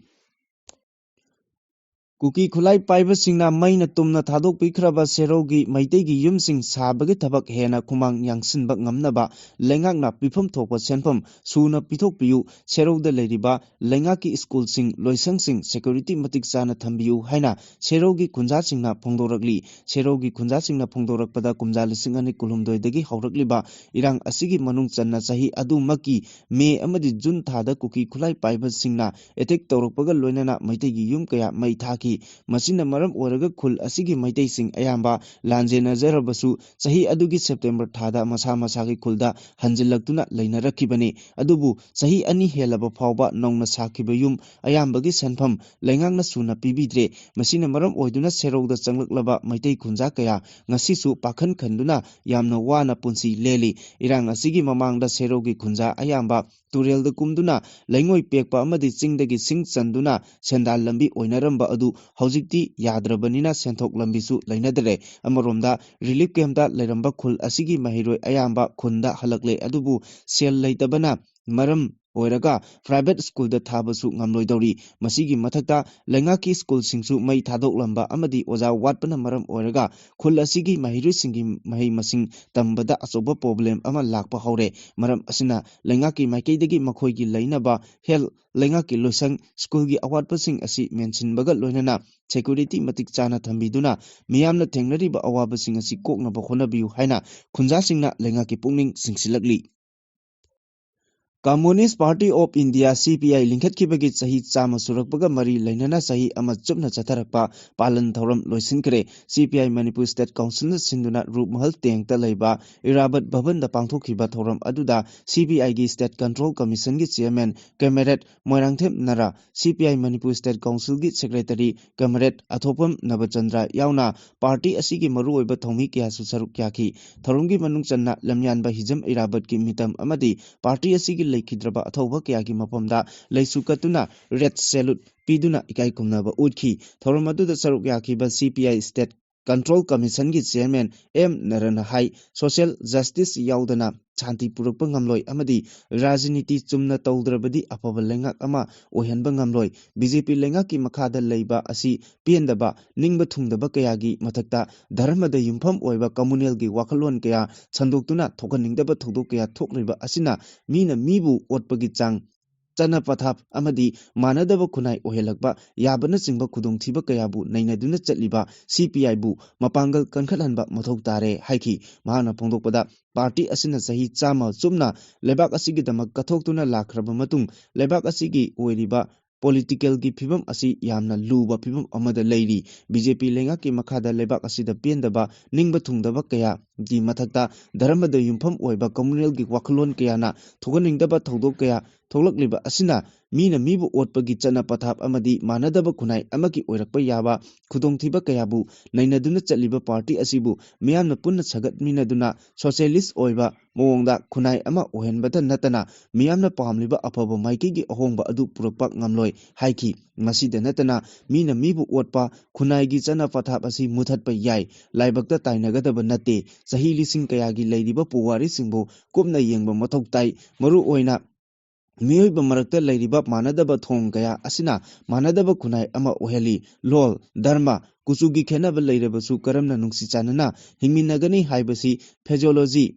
ꯀꯨꯀꯤ ꯈꯨꯠꯂꯥꯏ ꯄꯥꯏꯕꯁꯤꯡꯅ ꯃꯩꯅ ꯇꯨꯝꯅ ꯊꯥꯗꯣꯛꯄꯤꯈ꯭ꯔꯕ ꯁꯦꯔꯧꯒꯤ ꯃꯩꯇꯩꯒꯤ ꯌꯨꯝꯁꯤꯡ ꯁꯥꯕꯒꯤ ꯊꯕꯛ ꯍꯦꯟꯅ ꯈꯨꯃꯥꯡ ꯌꯥꯡꯁꯤꯟꯕ ꯉꯝꯅꯕ ꯂꯩꯉꯥꯛꯅ ꯄꯤꯐꯝ ꯊꯣꯛꯄ ꯁꯦꯟꯐꯝ ꯁꯨꯅ ꯄꯤꯊꯣꯛꯄꯤꯌꯨ꯫ ꯁꯦꯔꯧꯗ ꯂꯩꯔꯤꯕ ꯂꯩꯉꯥꯛꯀꯤ ꯁ꯭ꯀꯨꯜꯁꯤꯡ, ꯂꯣꯏꯁꯪꯁꯤꯡ ꯁꯦꯀ꯭ꯌꯨꯔꯤꯇꯤ ꯃꯇꯤꯛ ꯆꯥꯅ ꯊꯝꯕꯤꯌꯨ ꯍꯥꯏꯅ ꯁꯦꯔꯧꯒꯤ ꯈꯨꯟꯖꯥꯁꯤꯡꯅ ꯐꯣꯡꯗꯣꯔꯛꯂꯤ꯫ ꯁꯦꯔꯧꯒꯤ ꯈꯨꯟꯖꯥꯁꯤꯡꯅ ꯐꯣꯡꯗꯣꯔꯛꯄꯗ, ꯀꯨꯝꯖꯥ ꯂꯤꯁꯤꯡ ꯑꯅꯤ ꯀꯨꯟꯍꯨꯝꯗꯣꯏꯗꯒꯤ ꯍꯧꯔꯛꯂꯤꯕ ꯏꯔꯥꯡ ꯑꯁꯤꯒꯤ ꯃꯅꯨꯡ ꯆꯟꯅ ꯆꯍꯤ ꯑꯗꯨꯃꯛꯀꯤ ꯃꯦ ꯑꯃꯗꯤ ꯖꯨꯟ ꯊꯥꯗ ꯀꯨꯀꯤ ꯈꯨꯠꯂꯥꯏ ꯄꯥꯏꯕꯁꯤꯡꯅ ꯑꯦꯇꯦꯛ ꯇꯧꯔꯛꯄꯒ ꯂꯣꯏꯅꯅ ꯃꯩꯇꯩꯒꯤ ꯌꯨꯝ ꯀꯌꯥ ꯃꯩ ꯊꯥꯈꯤ꯫ ꯃꯁꯤꯅ ꯃꯔꯝ ꯑꯣꯏꯔꯒ ꯈꯨꯜ ꯑꯁꯤꯒꯤ ꯃꯩꯇꯩꯁꯤꯡ ꯑꯌꯥꯝꯕ ꯂꯥꯟꯖꯦꯟꯅꯖꯔꯕꯁꯨ ꯆꯍꯤ ꯑꯗꯨꯒꯤ ꯁꯦꯞꯇꯦꯝꯕꯔ ꯊꯥꯗ ꯃꯁꯥ ꯃꯁꯥꯒꯤ ꯈꯨꯜꯗ ꯍꯟꯖꯤꯜꯂꯛꯇꯨꯅ ꯂꯩꯅꯔꯛꯈꯤꯕꯅꯤ꯫ ꯑꯗꯨꯕꯨ ꯆꯍꯤ ꯑꯅꯤ ꯍꯦꯜꯂꯕ ꯐꯥꯎꯕ ꯅꯧꯅ ꯁꯥꯈꯤꯕ ꯌꯨꯝ ꯑꯌꯥꯝꯕꯒꯤ ꯁꯦꯟꯐꯝ ꯂꯩꯉꯥꯛꯅ ꯁꯨꯅ ꯄꯤꯕꯤꯗ꯭ꯔꯦ꯫ ꯃꯁꯤꯅ ꯃꯔꯝ ꯑꯣꯏꯗꯨꯅ ꯁꯦꯔꯧꯗ ꯆꯪꯂꯛꯂꯕ ꯃꯩꯇꯩ ꯈꯨꯟꯖꯥ ꯀꯌꯥ ꯉꯁꯤꯁꯨ ꯄꯥꯈꯟ ꯈꯟꯗꯨꯅ ꯌꯥꯝꯅ ꯋꯥꯅ ꯄꯨꯟꯁꯤ ꯂꯦꯜꯂꯤ꯫ ꯏꯔꯥꯡ ꯑꯁꯤꯒꯤ ꯃꯃꯥꯡꯗ ꯁꯦꯔꯧꯒꯤ ꯈꯨꯟꯖꯥ ꯑꯌꯥꯝꯕ ꯇꯨꯔꯦꯜꯗ ꯀꯨꯝꯗꯨꯅ ꯂꯩꯉꯣꯏ ꯄꯦꯛꯄ ꯑꯃꯗꯤ ꯆꯤꯡꯗꯒꯤ ꯁꯤꯡ ꯆꯟꯗꯨꯅ ꯁꯦꯟꯗꯥꯟ ꯂꯝꯕꯤ ꯑꯣꯏꯅꯔꯝꯕ ꯑꯗꯨ ꯍꯧꯖꯤꯛꯇꯤ ꯌꯥꯗ꯭ꯔꯕꯅꯤꯅ ꯁꯦꯟꯊꯣꯛ ꯂꯝꯕꯤꯁꯨ ꯂꯩꯅꯗ꯭ꯔꯦ꯫ ꯑꯃꯔꯣꯝꯗ ꯔꯤꯂꯤꯐ ꯀꯦꯝꯞꯇ ꯂꯩꯔꯝꯕ ꯈꯨꯜ ꯑꯁꯤꯒꯤ ꯃꯍꯩꯔꯣꯏ ꯑꯌꯥꯝꯕ ꯈꯨꯟꯗ ꯍꯜꯂꯛꯂꯦ, ꯑꯗꯨꯕꯨ ꯁꯦꯜ ꯂꯩꯇꯕꯅ ꯃꯔꯝ ꯑꯣꯏꯔꯒ ꯄ꯭ꯔꯥꯏꯚꯦꯠ ꯁ꯭ꯀꯨꯜꯗ ꯊꯥꯕꯁꯨ ꯉꯝꯂꯣꯏꯗꯧꯔꯤ꯫ ꯃꯁꯤꯒꯤ ꯃꯊꯛꯇ ꯂꯩꯉꯥꯛꯀꯤ ꯁ꯭ꯀꯨꯜꯁꯤꯡꯁꯨ ꯃꯩ ꯊꯥꯗꯣꯛꯂꯝꯕ ꯑꯃꯗꯤ ꯑꯣꯖꯥ ꯋꯥꯠꯄꯅ ꯃꯔꯝ ꯑꯣꯏꯔꯒ ꯈꯨꯜ ꯑꯁꯤꯒꯤ ꯃꯍꯩꯔꯣꯏꯁꯤꯡꯒꯤ ꯃꯍꯩ ꯃꯁꯤꯡ ꯇꯝꯕꯗ ꯑꯆꯧꯕ ꯄ꯭ꯔꯣꯕ꯭ꯂꯦꯝ ꯑꯃ ꯂꯥꯛꯄ ꯍꯧꯔꯦ꯫ ꯃꯔꯝ ꯑꯁꯤꯅ ꯂꯩꯉꯥꯛꯀꯤ ꯃꯥꯏꯀꯩꯗꯒꯤ ꯃꯈꯣꯏꯒꯤ ꯂꯩꯅꯕ ꯍꯦꯜ ꯂꯩꯉꯥꯛꯀꯤ ꯂꯣꯏꯁꯪ ꯁ꯭ꯀꯨꯜꯒꯤ ꯑꯋꯥꯠꯄꯁꯤꯡ ꯑꯁꯤ ꯃꯦꯟꯁꯤꯟꯕꯒ ꯂꯣꯏꯅꯅ ꯁꯦꯀ꯭ꯌꯨꯔꯤꯇꯤ ꯃꯇꯤꯛ ꯆꯥꯅ ꯊꯝꯕꯤꯗꯨꯅ ꯃꯤꯌꯥꯝꯅ ꯊꯦꯡꯅꯔꯤꯕ ꯑꯋꯥꯕꯁꯤꯡ ꯑꯁꯤ ꯀꯣꯛꯅꯕ ꯍꯣꯠꯅꯕꯤꯌꯨ ꯍꯥꯏꯅ ꯈꯨꯟꯖꯥꯁꯤꯡꯅ ꯂꯩꯉꯥꯛꯀꯤ ꯄꯨꯛꯅꯤꯡ ꯆꯤꯡꯁꯤꯜꯂꯛꯂꯤ꯫ Communist Party of India, C P I, ꯂꯤꯡꯈꯠꯈꯤꯕꯒꯤ ꯆꯍꯤ ꯆꯥꯝꯃ ꯁꯨꯔꯛꯄꯒ ꯃꯔꯤ ꯂꯩꯅꯅ ꯆꯍꯤ ꯑꯃ ꯆꯨꯞꯅ ꯆꯠꯊꯔꯛꯄ ꯄꯥꯂꯟ ꯊꯧꯔꯝ ꯂꯣꯏꯁꯤꯟꯈ꯭ꯔꯦ꯫ C P I Manipur State Councilꯅ ꯁꯤꯟꯗꯨꯅ ꯔꯨꯞꯃꯍꯜ ꯇꯦꯡꯇ ꯂꯩꯕ ꯏꯔꯥꯕꯠ ꯚꯕꯟꯗ ꯄꯥꯡꯊꯣꯛꯈꯤꯕ ꯊꯧꯔꯝ ꯑꯗꯨꯗ C P Iꯒꯤ State Control Commissionꯒꯤ Chairman Comrade Moirangthem ꯅꯔꯥ, C P I Manipur State Councilꯒꯤ Secretary Comrade ꯑꯊꯣꯛꯄꯝ ꯅꯕꯆꯟꯗ꯭ꯔ ꯌꯥꯎꯅ party ꯑꯁꯤꯒꯤ ꯃꯔꯨꯑꯣꯏꯕ ꯊꯧꯃꯤ ꯀꯌꯥꯁꯨ ꯁꯔꯨꯛ ꯌꯥꯈꯤ꯫ ꯊꯧꯔꯝꯒꯤ ꯃꯅꯨꯡ ꯆꯟꯅ ꯂꯝꯌꯥꯟꯕ ꯍꯤꯖꯝ ꯏꯔꯥꯕꯠꯀꯤ ꯃꯤꯇꯝ ꯑꯃꯗꯤ party ꯑꯁꯤꯒꯤ ꯂꯩꯈꯤꯗ꯭ꯔꯕ ꯑꯊꯧꯕ ꯀꯌꯥꯒꯤ ꯃꯐꯝꯗ ꯂꯩꯁꯨ ꯀꯠꯇꯨꯅ red salute ꯄꯤꯗꯨꯅ ꯏꯀꯥꯏ ꯈꯨꯝꯅꯕ ꯎꯠꯈꯤ꯫ ꯊꯧꯔꯝ ꯑꯗꯨꯗ ꯁꯔꯨꯛ ꯌꯥꯈꯤꯕ C P I State Control Commissionꯒꯤ Chairman M ꯅꯔꯟꯅ high, social justice ꯌꯥꯎꯗꯅ ꯁꯥꯟꯇꯤ ꯄꯨꯔꯛꯄ ꯉꯝꯂꯣꯏ ꯑꯃꯗꯤ ꯔꯥꯖꯅꯤꯇꯤ ꯆꯨꯝꯅ ꯇꯧꯗ꯭ꯔꯕꯗꯤ ꯑꯐꯕ ꯂꯩꯉꯥꯛ ꯑꯃ ꯑꯣꯏꯍꯟꯕ ꯉꯝꯂꯣꯏ꯫ B J P ꯂꯩꯉꯥꯛꯀꯤ ꯃꯈꯥꯗ ꯂꯩꯕ ꯑꯁꯤ ꯄꯦꯟꯗꯕ, ꯅꯤꯡꯕ ꯊꯨꯡꯗꯕ ꯀꯌꯥꯒꯤ ꯃꯊꯛꯇ ꯙꯔꯃꯗ ꯌꯨꯝꯐꯝ ꯑꯣꯏꯕ communalꯒꯤ ꯋꯥꯈꯜꯂꯣꯟ ꯀꯌꯥ ꯁꯟꯗꯣꯛꯇꯨꯅ ꯊꯣꯛꯍꯟꯅꯤꯡꯗꯕ ꯊꯧꯗꯣꯛ ꯀꯌꯥ ꯊꯣꯛꯂꯤꯕ ꯑꯁꯤꯅ ꯃꯤꯅ ꯃꯤꯕꯨ ꯑꯣꯠꯄꯒꯤ ꯆꯥꯡ, ꯆꯠꯅ ꯄꯊꯥꯞ ꯑꯃꯗꯤ ꯃꯥꯟꯅꯗꯕ ꯈꯨꯟꯅꯥꯏ ꯑꯣꯏꯍꯜꯂꯛꯄ ꯌꯥꯕꯅꯆꯤꯡꯕ ꯈꯨꯗꯣꯡꯊꯤꯕ ꯀꯌꯥꯕꯨ ꯅꯩꯅꯗꯨꯅ ꯆꯠꯂꯤꯕ C P Iꯕꯨ ꯃꯄꯥꯡꯒꯜ ꯀꯟꯈꯠꯍꯟꯕ ꯃꯊꯧ ꯇꯥꯔꯦ ꯍꯥꯏꯈꯤ꯫ ꯃꯍꯥꯛꯅ ꯐꯣꯡꯗꯣꯛꯄꯗ, party ꯑꯁꯤꯅ ꯆꯍꯤ ꯆꯥꯝꯃ ꯆꯨꯞꯅ ꯂꯩꯕꯥꯛ ꯑꯁꯤꯒꯤꯗꯃꯛ ꯀꯠꯊꯣꯛꯇꯨꯅ ꯂꯥꯛꯈ꯭ꯔꯕ ꯃꯇꯨꯡ, ꯂꯩꯕꯥꯛ ꯑꯁꯤꯒꯤ ꯑꯣꯏꯔꯤꯕ politicalꯒꯤ ꯐꯤꯕꯝ ꯑꯁꯤ ꯌꯥꯝꯅ ꯂꯨꯕ ꯐꯤꯕꯝ ꯑꯃꯗ ꯂꯩꯔꯤ꯫ B J P ꯂꯩꯉꯥꯛꯀꯤ ꯃꯈꯥꯗ ꯂꯩꯕꯥꯛ ꯑꯁꯤꯗ ꯄꯦꯟꯗꯕ, ꯅꯤꯡꯕ ꯊꯨꯡꯗꯕ ꯀꯌꯥꯒꯤ ꯃꯊꯛꯇ ꯙꯔꯃꯗ ꯌꯨꯝꯐꯝ ꯑꯣꯏꯕ communalꯒꯤ ꯋꯥꯈꯜꯂꯣꯟ ꯀꯌꯥꯅ ꯊꯣꯛꯍꯟꯅꯤꯡꯗꯕ ꯊꯧꯗꯣꯛ ꯀꯌꯥ ꯊꯣꯛꯂꯛꯂꯤꯕ ꯑꯁꯤꯅ ꯃꯤꯅ ꯃꯤꯕꯨ ꯑꯣꯠꯄꯒꯤ ꯆꯠꯅ ꯄꯊꯥꯞ ꯑꯃꯗꯤ ꯃꯥꯟꯅꯗꯕ ꯈꯨꯟꯅꯥꯏ ꯑꯃꯒꯤ ꯑꯣꯏꯔꯛꯄ ꯌꯥꯕ ꯈꯨꯗꯣꯡꯊꯤꯕ ꯀꯌꯥꯕꯨ ꯅꯩꯅꯗꯨꯅ ꯆꯠꯂꯤꯕ party ꯑꯁꯤꯕꯨ ꯃꯤꯌꯥꯝꯅ ꯄꯨꯟꯅ ꯁꯥꯒꯠꯃꯤꯟꯅꯗꯨꯅ socialist ꯑꯣꯏꯕ ꯃꯑꯣꯡꯗ ꯈꯨꯟꯅꯥꯏ ꯑꯃ ꯑꯣꯏꯍꯟꯕꯇ ꯅꯠꯇꯅ ꯃꯤꯌꯥꯝꯅ ꯄꯥꯝꯂꯤꯕ ꯑꯐꯕ ꯃꯥꯏꯀꯩꯒꯤ ꯑꯍꯣꯡꯕ ꯑꯗꯨ ꯄꯨꯔꯛꯄ ꯉꯝꯂꯣꯏ ꯍꯥꯏꯈꯤ꯫ ꯃꯁꯤꯗ ꯅꯠꯇꯅ ꯃꯤꯅ ꯃꯤꯕꯨ ꯑꯣꯠꯄ, ꯈꯨꯟꯅꯥꯏꯒꯤ ꯆꯠꯅ ꯄꯊꯥꯞ ꯑꯁꯤ ꯃꯨꯊꯠꯄ ꯌꯥꯏ, ꯂꯥꯏꯕꯛꯇ ꯇꯥꯏꯅꯒꯗꯕ ꯅꯠꯇꯦ꯫ ꯆꯍꯤ ꯂꯤꯁꯤꯡ ꯀꯌꯥꯒꯤ ꯂꯩꯔꯤꯕ ꯄꯨꯋꯥꯔꯤꯁꯤꯡꯕꯨ ꯀꯨꯞꯅ ꯌꯦꯡꯕ ꯃꯊꯧ ꯇꯥꯏ꯫ ꯃꯔꯨꯑꯣꯏꯅ ꯃꯤꯑꯣꯏꯕ ꯃꯔꯛꯇ ꯂꯩꯔꯤꯕ ꯃꯥꯟꯅꯗꯕ ꯊꯣꯡ ꯀꯌꯥ ꯑꯁꯤꯅ ꯃꯥꯟꯅꯗꯕ ꯈꯨꯟꯅꯥꯏ ꯑꯃ ꯑꯣꯏꯍꯜꯂꯤ꯫ ꯂꯣꯜ, ꯙꯔꯃ, ꯀꯨꯆꯨꯒꯤ ꯈꯦꯠꯅꯕ ꯂꯩꯔꯕꯁꯨ ꯀꯔꯝꯅ ꯅꯨꯡꯁꯤ ꯆꯥꯟꯅꯅ ꯍꯤꯡꯃꯤꯟꯅꯒꯅꯤ ꯍꯥꯏꯕꯁꯤ physiology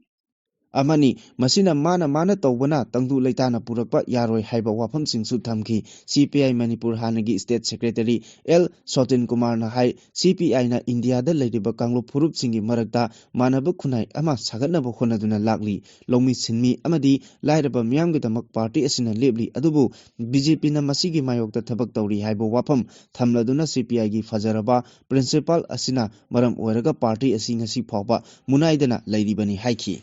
ꯑꯃꯅꯤ꯫ ꯃꯁꯤꯅ ꯃꯥꯅ ꯃꯥꯅ ꯇꯧꯕꯅ ꯇꯪꯗꯨ ꯂꯩꯇꯥꯅ ꯄꯨꯔꯛꯄ ꯌꯥꯔꯣꯏ ꯍꯥꯏꯕ ꯋꯥꯐꯝꯁꯤꯡꯁꯨ ꯊꯝꯈꯤ꯫ ꯁꯤ ꯄꯤ ꯑꯥꯏ ꯃꯅꯤꯄꯨꯔ ꯍꯥꯟꯅꯒꯤ state secretary ꯑꯦꯜ ꯁꯣꯇꯤꯟ ꯀꯨꯃꯥꯔꯅ ꯍꯥꯏ, ꯁꯤ ꯄꯤ ꯑꯥꯏꯅ ꯏꯟꯗꯤꯌꯥꯗ ꯂꯩꯔꯤꯕ ꯀꯥꯡꯂꯨꯞ ꯐꯨꯔꯨꯞꯁꯤꯡꯒꯤ ꯃꯔꯛꯇ ꯃꯥꯟꯅꯕ ꯈꯨꯟꯅꯥꯏ ꯑꯃ ꯁꯥꯒꯠꯅꯕ ꯍꯣꯠꯅꯗꯨꯅ ꯂꯥꯛꯂꯤ꯫ ꯂꯧꯃꯤ ꯁꯤꯟꯃꯤ ꯑꯃꯗꯤ ꯂꯥꯏꯔꯕ ꯃꯤꯌꯥꯝꯒꯤꯗꯃꯛ ꯄꯥꯔꯇꯤ ꯑꯁꯤꯅ ꯂꯦꯞꯂꯤ, ꯑꯗꯨꯕꯨ ꯕꯤ ꯖꯦ ꯄꯤꯅ ꯃꯁꯤꯒꯤ ꯃꯥꯌꯣꯛꯇ ꯊꯕꯛ ꯇꯧꯔꯤ ꯍꯥꯏꯕ ꯋꯥꯐꯝ ꯊꯝꯂꯗꯨꯅ ꯁꯤ ꯄꯤ ꯑꯥꯏꯒꯤ ꯐꯖꯔꯕ principle ꯑꯁꯤꯅ ꯃꯔꯝ ꯑꯣꯏꯔꯒ ꯄꯥꯔꯇꯤ ꯑꯁꯤ ꯉꯁꯤ ꯐꯥꯎꯕ ꯃꯨꯅꯥꯏꯗꯅ ꯂꯩꯔꯤꯕꯅꯤ ꯍꯥꯏꯈꯤ꯫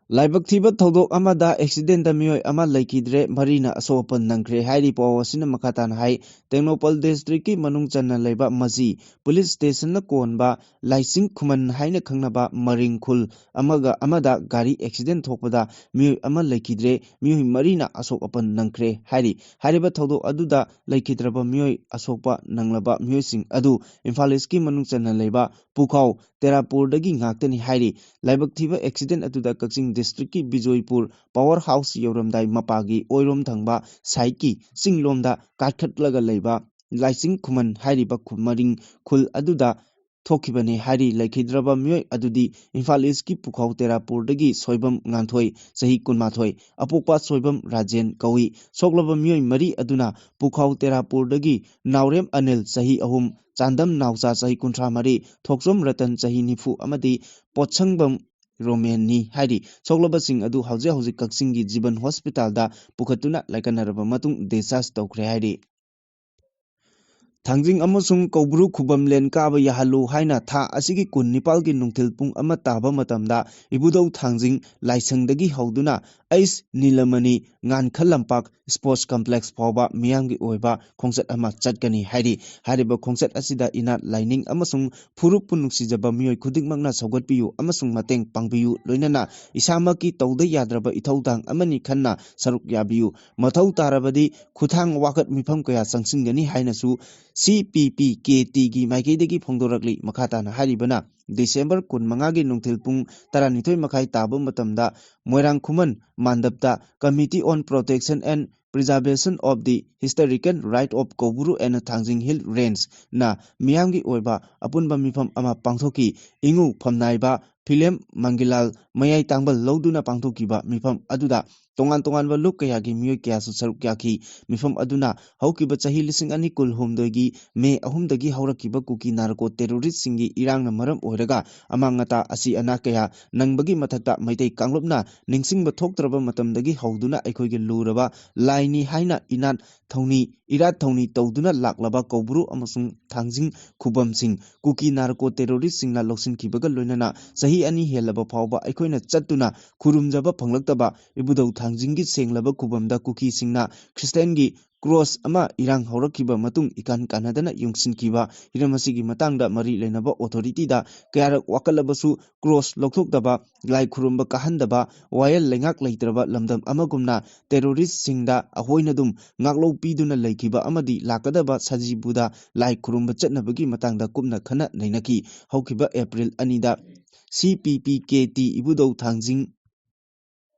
ꯂꯥꯏꯕꯛ ꯊꯤꯕ ꯊꯧꯗꯣꯛ ꯑꯃꯗ accidentꯇ ꯃꯤꯑꯣꯏ ꯑꯃ ꯂꯩꯈꯤꯗ꯭ꯔꯦ, ꯃꯔꯤꯅ ꯑꯁꯣꯛ ꯑꯄꯟ ꯅꯪꯈ꯭ꯔꯦ ꯍꯥꯏꯔꯤ꯫ ꯄꯥꯎ ꯑꯁꯤꯅ ꯃꯈꯥ ꯇꯥꯅ ꯍꯥꯏ, ꯇꯦꯡꯅꯧꯄꯜ districtꯀꯤ ꯃꯅꯨꯡ ꯆꯟꯅ ꯂꯩꯕ ꯃꯖꯤ police stationꯅ ꯀꯣꯟꯕ ꯂꯥꯏꯆꯤꯡ ꯈꯨꯃꯟ ꯍꯥꯏꯅ ꯈꯪꯅꯕ ꯃꯔꯤꯡ ꯈꯨꯜ ꯑꯃꯒ ꯑꯃꯗ ꯒꯥꯔꯤ accident ꯊꯣꯛꯄꯗ ꯃꯤꯑꯣꯏ ꯑꯃ ꯂꯩꯈꯤꯗ꯭ꯔꯦ, ꯃꯤꯑꯣꯏ ꯃꯔꯤꯅ ꯑꯁꯣꯛ ꯑꯄꯟ ꯅꯪꯈ꯭ꯔꯦ ꯍꯥꯏꯔꯤ꯫ ꯍꯥꯏꯔꯤꯕ ꯊꯧꯗꯣꯛ ꯑꯗꯨꯗ ꯂꯩꯈꯤꯗ꯭ꯔꯕ ꯃꯤꯑꯣꯏ ꯑꯁꯣꯛꯄ ꯅꯪꯂꯕ ꯃꯤꯑꯣꯏꯁꯤꯡ ꯑꯗꯨ ꯏꯝꯐꯥꯜ Eastꯀꯤ ꯃꯅꯨꯡ ꯆꯟꯅ ꯂꯩꯕ ꯄꯨꯈꯥꯎ ꯇꯦꯔꯥꯄꯨꯔꯗꯒꯤ ꯉꯥꯛꯇꯅꯤ ꯍꯥꯏꯔꯤ꯫ ꯂꯥꯏꯕꯛ ꯊꯤꯕ accident ꯑꯗꯨꯗ ꯀꯛꯆꯤꯡ districtꯀꯤ ꯕꯤꯖꯣꯏꯄꯨꯔ power house ꯌꯧꯔꯝꯗꯥꯏ ꯃꯄꯥꯒꯤ ꯑꯣꯏꯔꯣꯝ ꯊꯪꯕ sideꯀꯤ ꯆꯤꯡꯂꯣꯝꯗ ꯀꯥꯈꯠꯂꯒ ꯂꯩꯕ ꯂꯥꯏꯆꯤꯡ ꯈꯨꯃꯟ ꯍꯥꯏꯔꯤꯕ ꯈꯨ-, ꯃꯔꯤꯡ ꯈꯨꯜ ꯑꯗꯨꯗ ꯊꯣꯛꯈꯤꯕꯅꯤ ꯍꯥꯏꯔꯤ꯫ ꯂꯩꯈꯤꯗ꯭ꯔꯕ ꯃꯤꯑꯣꯏ ꯑꯗꯨꯗꯤ ꯏꯝꯐꯥꯜ Eastꯀꯤ ꯄꯨꯈꯥꯎ ꯇꯦꯔꯥꯄꯨꯔꯗꯒꯤ ꯁꯣꯏꯕꯝ ꯉꯥꯟꯊꯣꯏ, ꯆꯍꯤ ꯀꯨꯟꯃꯥꯊꯣꯏ, ꯑꯄꯣꯛꯄ ꯁꯣꯏꯕꯝ ꯔꯥꯖꯦꯟ ꯀꯧꯏ꯫ ꯁꯣꯛꯂꯕ ꯃꯤꯑꯣꯏ ꯃꯔꯤ ꯑꯗꯨꯅ ꯄꯨꯈꯥꯎ ꯇꯦꯔꯥꯄꯨꯔꯗꯒꯤ ꯅꯥꯎꯔꯦꯝ ꯑꯅꯤꯜ, ꯆꯍꯤ ꯑꯍꯨꯝ, ꯆꯥꯟꯗꯝ ꯅꯥꯎꯆꯥ, ꯆꯍꯤ ꯀꯨꯟꯊ꯭ꯔꯥ ꯃꯔꯤ, ꯊꯣꯛꯆꯣꯝ ꯔꯇꯟ, ꯆꯍꯤ ꯅꯤꯐꯨ, ꯑꯃꯗꯤ ꯄꯣꯠꯁꯪꯕꯝ ꯔꯣꯃꯦꯟꯅꯤ ꯍꯥꯏꯔꯤ꯫ ꯁꯣꯛꯂꯕꯁꯤꯡ ꯑꯗꯨ ꯍꯧꯖꯤꯛ ꯍꯧꯖꯤꯛ ꯀꯛꯆꯤꯡꯒꯤ ꯖꯤꯕꯟ hospitalꯗ ꯄꯨꯈꯠꯇꯨꯅ ꯂꯥꯏꯀꯠꯅꯔꯕ ꯃꯇꯨꯡ discharge ꯇꯧꯈ꯭ꯔꯦ ꯍꯥꯏꯔꯤ꯫ ꯊꯥꯡꯖꯤꯡ ꯑꯃꯁꯨꯡ ꯀꯧꯕ꯭ꯔꯨ ꯈꯨꯕꯝꯂꯦꯟ ꯀꯥꯕ ꯌꯥꯍꯜꯂꯨ ꯍꯥꯏꯅ ꯊꯥ ꯑꯁꯤꯒꯤ ꯀꯨꯟꯅꯤꯄꯥꯜꯒꯤ ꯅꯨꯡꯊꯤꯜ ꯄꯨꯡ ꯑꯃ ꯇꯥꯕ ꯃꯇꯝꯗ ꯏꯕꯨꯙꯧ ꯊꯥꯡꯖꯤꯡ ꯂꯥꯏꯁꯪꯗꯒꯤ ꯍꯧꯗꯨꯅ ꯑꯩꯁ ꯅꯤꯂꯃꯅꯤ ꯉꯥꯟꯈ ꯂꯝꯄꯥꯛ sports complex ꯐꯥꯎꯕ ꯃꯤꯌꯥꯝꯒꯤ ꯑꯣꯏꯕ ꯈꯣꯡꯆꯠ ꯑꯃ ꯆꯠꯀꯅꯤ ꯍꯥꯏꯔꯤ꯫ ꯍꯥꯏꯔꯤꯕ ꯈꯣꯡꯆꯠ ꯑꯁꯤꯗ ꯏꯅꯥꯠ ꯂꯥꯏꯅꯤꯡ ꯑꯃꯁꯨꯡ ꯐꯨꯔꯨꯞꯄꯨ ꯅꯨꯡꯁꯤꯖꯕ ꯃꯤꯑꯣꯏ ꯈꯨꯗꯤꯡꯃꯛꯅ ꯁꯧꯒꯠꯄꯤꯌꯨ ꯑꯃꯁꯨꯡ ꯃꯇꯦꯡ ꯄꯥꯡꯕꯤꯌꯨ꯫ ꯂꯣꯏꯅꯅ ꯏꯁꯥꯃꯛꯀꯤ ꯇꯧꯗ ꯌꯥꯗ꯭ꯔꯕ ꯏꯊꯧꯗꯥꯡ ꯑꯃꯅꯤ ꯈꯟꯅ ꯁꯔꯨꯛ ꯌꯥꯕꯤꯌꯨ꯫ ꯃꯊꯧ ꯇꯥꯔꯕꯗꯤ ꯈꯨꯊꯥꯡ ꯋꯥꯀꯠ ꯃꯤꯐꯝ ꯀꯌꯥ ꯆꯪꯁꯤꯟꯒꯅꯤ ꯍꯥꯏꯅꯁꯨ ꯁꯤ ꯄꯤ ꯄꯤ ꯀꯦ ꯇꯤꯒꯤ ꯃꯥꯏꯀꯩꯗꯒꯤ ꯐꯣꯡꯗꯣꯔꯛꯂꯤ꯫ ꯃꯈꯥ ꯇꯥꯅ ꯍꯥꯏꯔꯤꯕꯅ, ꯗꯤꯁꯦꯝꯕꯔ ꯀꯨꯟꯃꯉꯥꯒꯤ ꯅꯨꯡꯊꯤꯜ ꯄꯨꯡ ꯇꯔꯥꯅꯤꯊꯣꯏ ꯃꯈꯥꯏ ꯇꯥꯕ ꯃꯇꯝꯗ ꯃꯣꯏꯔꯥꯡ ꯈꯨꯃꯟ ꯃꯥꯟꯗꯞꯇ Committee on Protection and Preservation of the Historical Right of Koubru and Thangjing Hill Rangeꯅ ꯃꯤꯌꯥꯝꯒꯤ ꯑꯣꯏꯕ ꯑꯄꯨꯟꯕ ꯃꯤꯐꯝ ꯑꯃ ꯄꯥꯡꯊꯣꯛꯈꯤ꯫ ꯏꯉꯨ ꯐꯝꯅꯥꯏꯕ ꯐꯤꯂꯦꯝ ꯃꯪꯒꯤꯂꯥꯜ ꯃꯌꯥꯏ ꯇꯥꯡꯕ ꯂꯧꯗꯨꯅ ꯄꯥꯡꯊꯣꯛꯈꯤꯕ ꯃꯤꯐꯝ ꯑꯗꯨꯗ ꯇꯣꯉꯥꯟ ꯇꯣꯉꯥꯟꯕ ꯂꯨꯞ ꯀꯌꯥꯒꯤ ꯃꯤꯑꯣꯏ ꯀꯌꯥꯁꯨ ꯁꯔꯨꯛ ꯌꯥꯈꯤ꯫ ꯃꯤꯐꯝ ꯑꯗꯨꯅ ꯍꯧꯈꯤꯕ ꯆꯍꯤ ꯂꯤꯁꯤꯡ ꯑꯅꯤ ꯀꯨꯟꯍꯨꯝꯗꯣꯏꯒꯤ ꯃꯦ ꯑꯍꯨꯝꯗꯒꯤ ꯍꯧꯔꯛꯈꯤꯕ ꯀꯨꯀꯤ ꯅꯥꯔꯀꯣ ꯇꯦꯔꯣꯔꯤꯁꯁꯤꯡꯒꯤ ꯏꯔꯥꯡꯅ ꯃꯔꯝ ꯑꯣꯏꯔꯒ ꯑꯃꯥꯡ ꯑꯇꯥ, ꯑꯁꯤ ꯑꯅꯥ ꯀꯌꯥ ꯅꯪꯕꯒꯤ ꯃꯊꯛꯇ ꯃꯩꯇꯩ ꯀꯥꯡꯂꯨꯞꯅ ꯅꯤꯡꯁꯤꯡꯕ ꯊꯣꯛꯇ꯭ꯔꯕ ꯃꯇꯝꯗꯒꯤ ꯍꯧꯗꯨꯅ ꯑꯩꯈꯣꯏꯒꯤ ꯂꯨꯔꯕ ꯂꯥꯏꯅꯤ ꯍꯥꯏꯅ ꯏꯅꯥꯠ ꯊꯧꯅꯤ, ꯏꯔꯥꯠ ꯊꯧꯅꯤ ꯇꯧꯗꯨꯅ ꯂꯥꯛꯂꯕ ꯀꯧꯕ꯭ꯔꯨ ꯑꯃꯁꯨꯡ ꯊꯥꯡꯖꯤꯡ ꯈꯨꯕꯝꯁꯤꯡ ꯀꯨꯀꯤ ꯅꯥꯔꯀꯣ ꯇꯦꯔꯣꯔꯤꯁꯁꯤꯡꯅ ꯂꯧꯁꯤꯟꯈꯤꯕꯒ ꯂꯣꯏꯅꯅ ꯆꯍꯤ ꯑꯅꯤ ꯍꯦꯜꯂꯕ ꯐꯥꯎꯕ ꯑꯩꯈꯣꯏꯅ ꯆꯠꯇꯨꯅ ꯈꯨꯔꯨꯝꯖꯕ ꯐꯪꯂꯛꯇꯕ ꯏꯕꯨꯙꯧ ꯊꯥꯡꯖꯤꯡꯒꯤ ꯁꯦꯡꯂꯕ ꯈꯨꯕꯝꯗ ꯀꯨꯀꯤꯁꯤꯡꯅ ꯈ꯭ꯔꯤꯁꯇꯤꯌꯥꯟꯒꯤ ꯀ꯭ꯔꯣꯁ ꯑꯃ ꯏꯔꯥꯡ ꯍꯧꯔꯛꯈꯤꯕ ꯃꯇꯨꯡ ꯏꯀꯥꯟ ꯀꯥꯟꯅꯗꯅ ꯌꯨꯡꯁꯤꯟꯈꯤꯕ ꯍꯤꯔꯝ ꯑꯁꯤꯒꯤ ꯃꯇꯥꯡꯗ ꯃꯔꯤ ꯂꯩꯅꯕ ꯑꯣꯊꯣꯔꯤꯇꯤꯗ ꯀꯌꯥꯔꯛ ꯋꯥꯀꯠꯂꯕꯁꯨ ꯀ꯭ꯔꯣꯁ ꯂꯧꯊꯣꯛꯇꯕ, ꯂꯥꯏ ꯈꯨꯔꯨꯝꯕ ꯀꯥꯍꯟꯗꯕ, ꯋꯥꯌꯦꯜ ꯂꯩꯉꯥꯛ ꯂꯩꯇ꯭ꯔꯕ ꯂꯝꯗꯝ ꯑꯃꯒꯨꯝꯅ ꯇꯦꯔꯣꯔꯤꯁꯁꯤꯡꯗ ꯑꯩꯈꯣꯏꯅ ꯑꯗꯨꯝ ꯉꯥꯛꯂꯧ ꯄꯤꯗꯨꯅ ꯂꯩꯈꯤꯕ ꯑꯃꯗꯤ ꯂꯥꯛꯀꯗꯕ ꯁꯖꯤꯕꯨꯗ ꯂꯥꯏ ꯈꯨꯔꯨꯝꯕ ꯆꯠꯅꯕꯒꯤ ꯃꯇꯥꯡꯗ ꯀꯨꯞꯅ ꯈꯟꯅ ꯅꯩꯅꯈꯤ꯫ ꯍꯧꯈꯤꯕ ꯑꯦꯄ꯭ꯔꯤꯜ ꯑꯅꯤꯗ ꯁꯤ ꯄꯤ ꯄꯤ ꯀꯦ ꯇꯤ ꯏꯕꯨꯙꯧ ꯊꯥꯡꯖꯤꯡ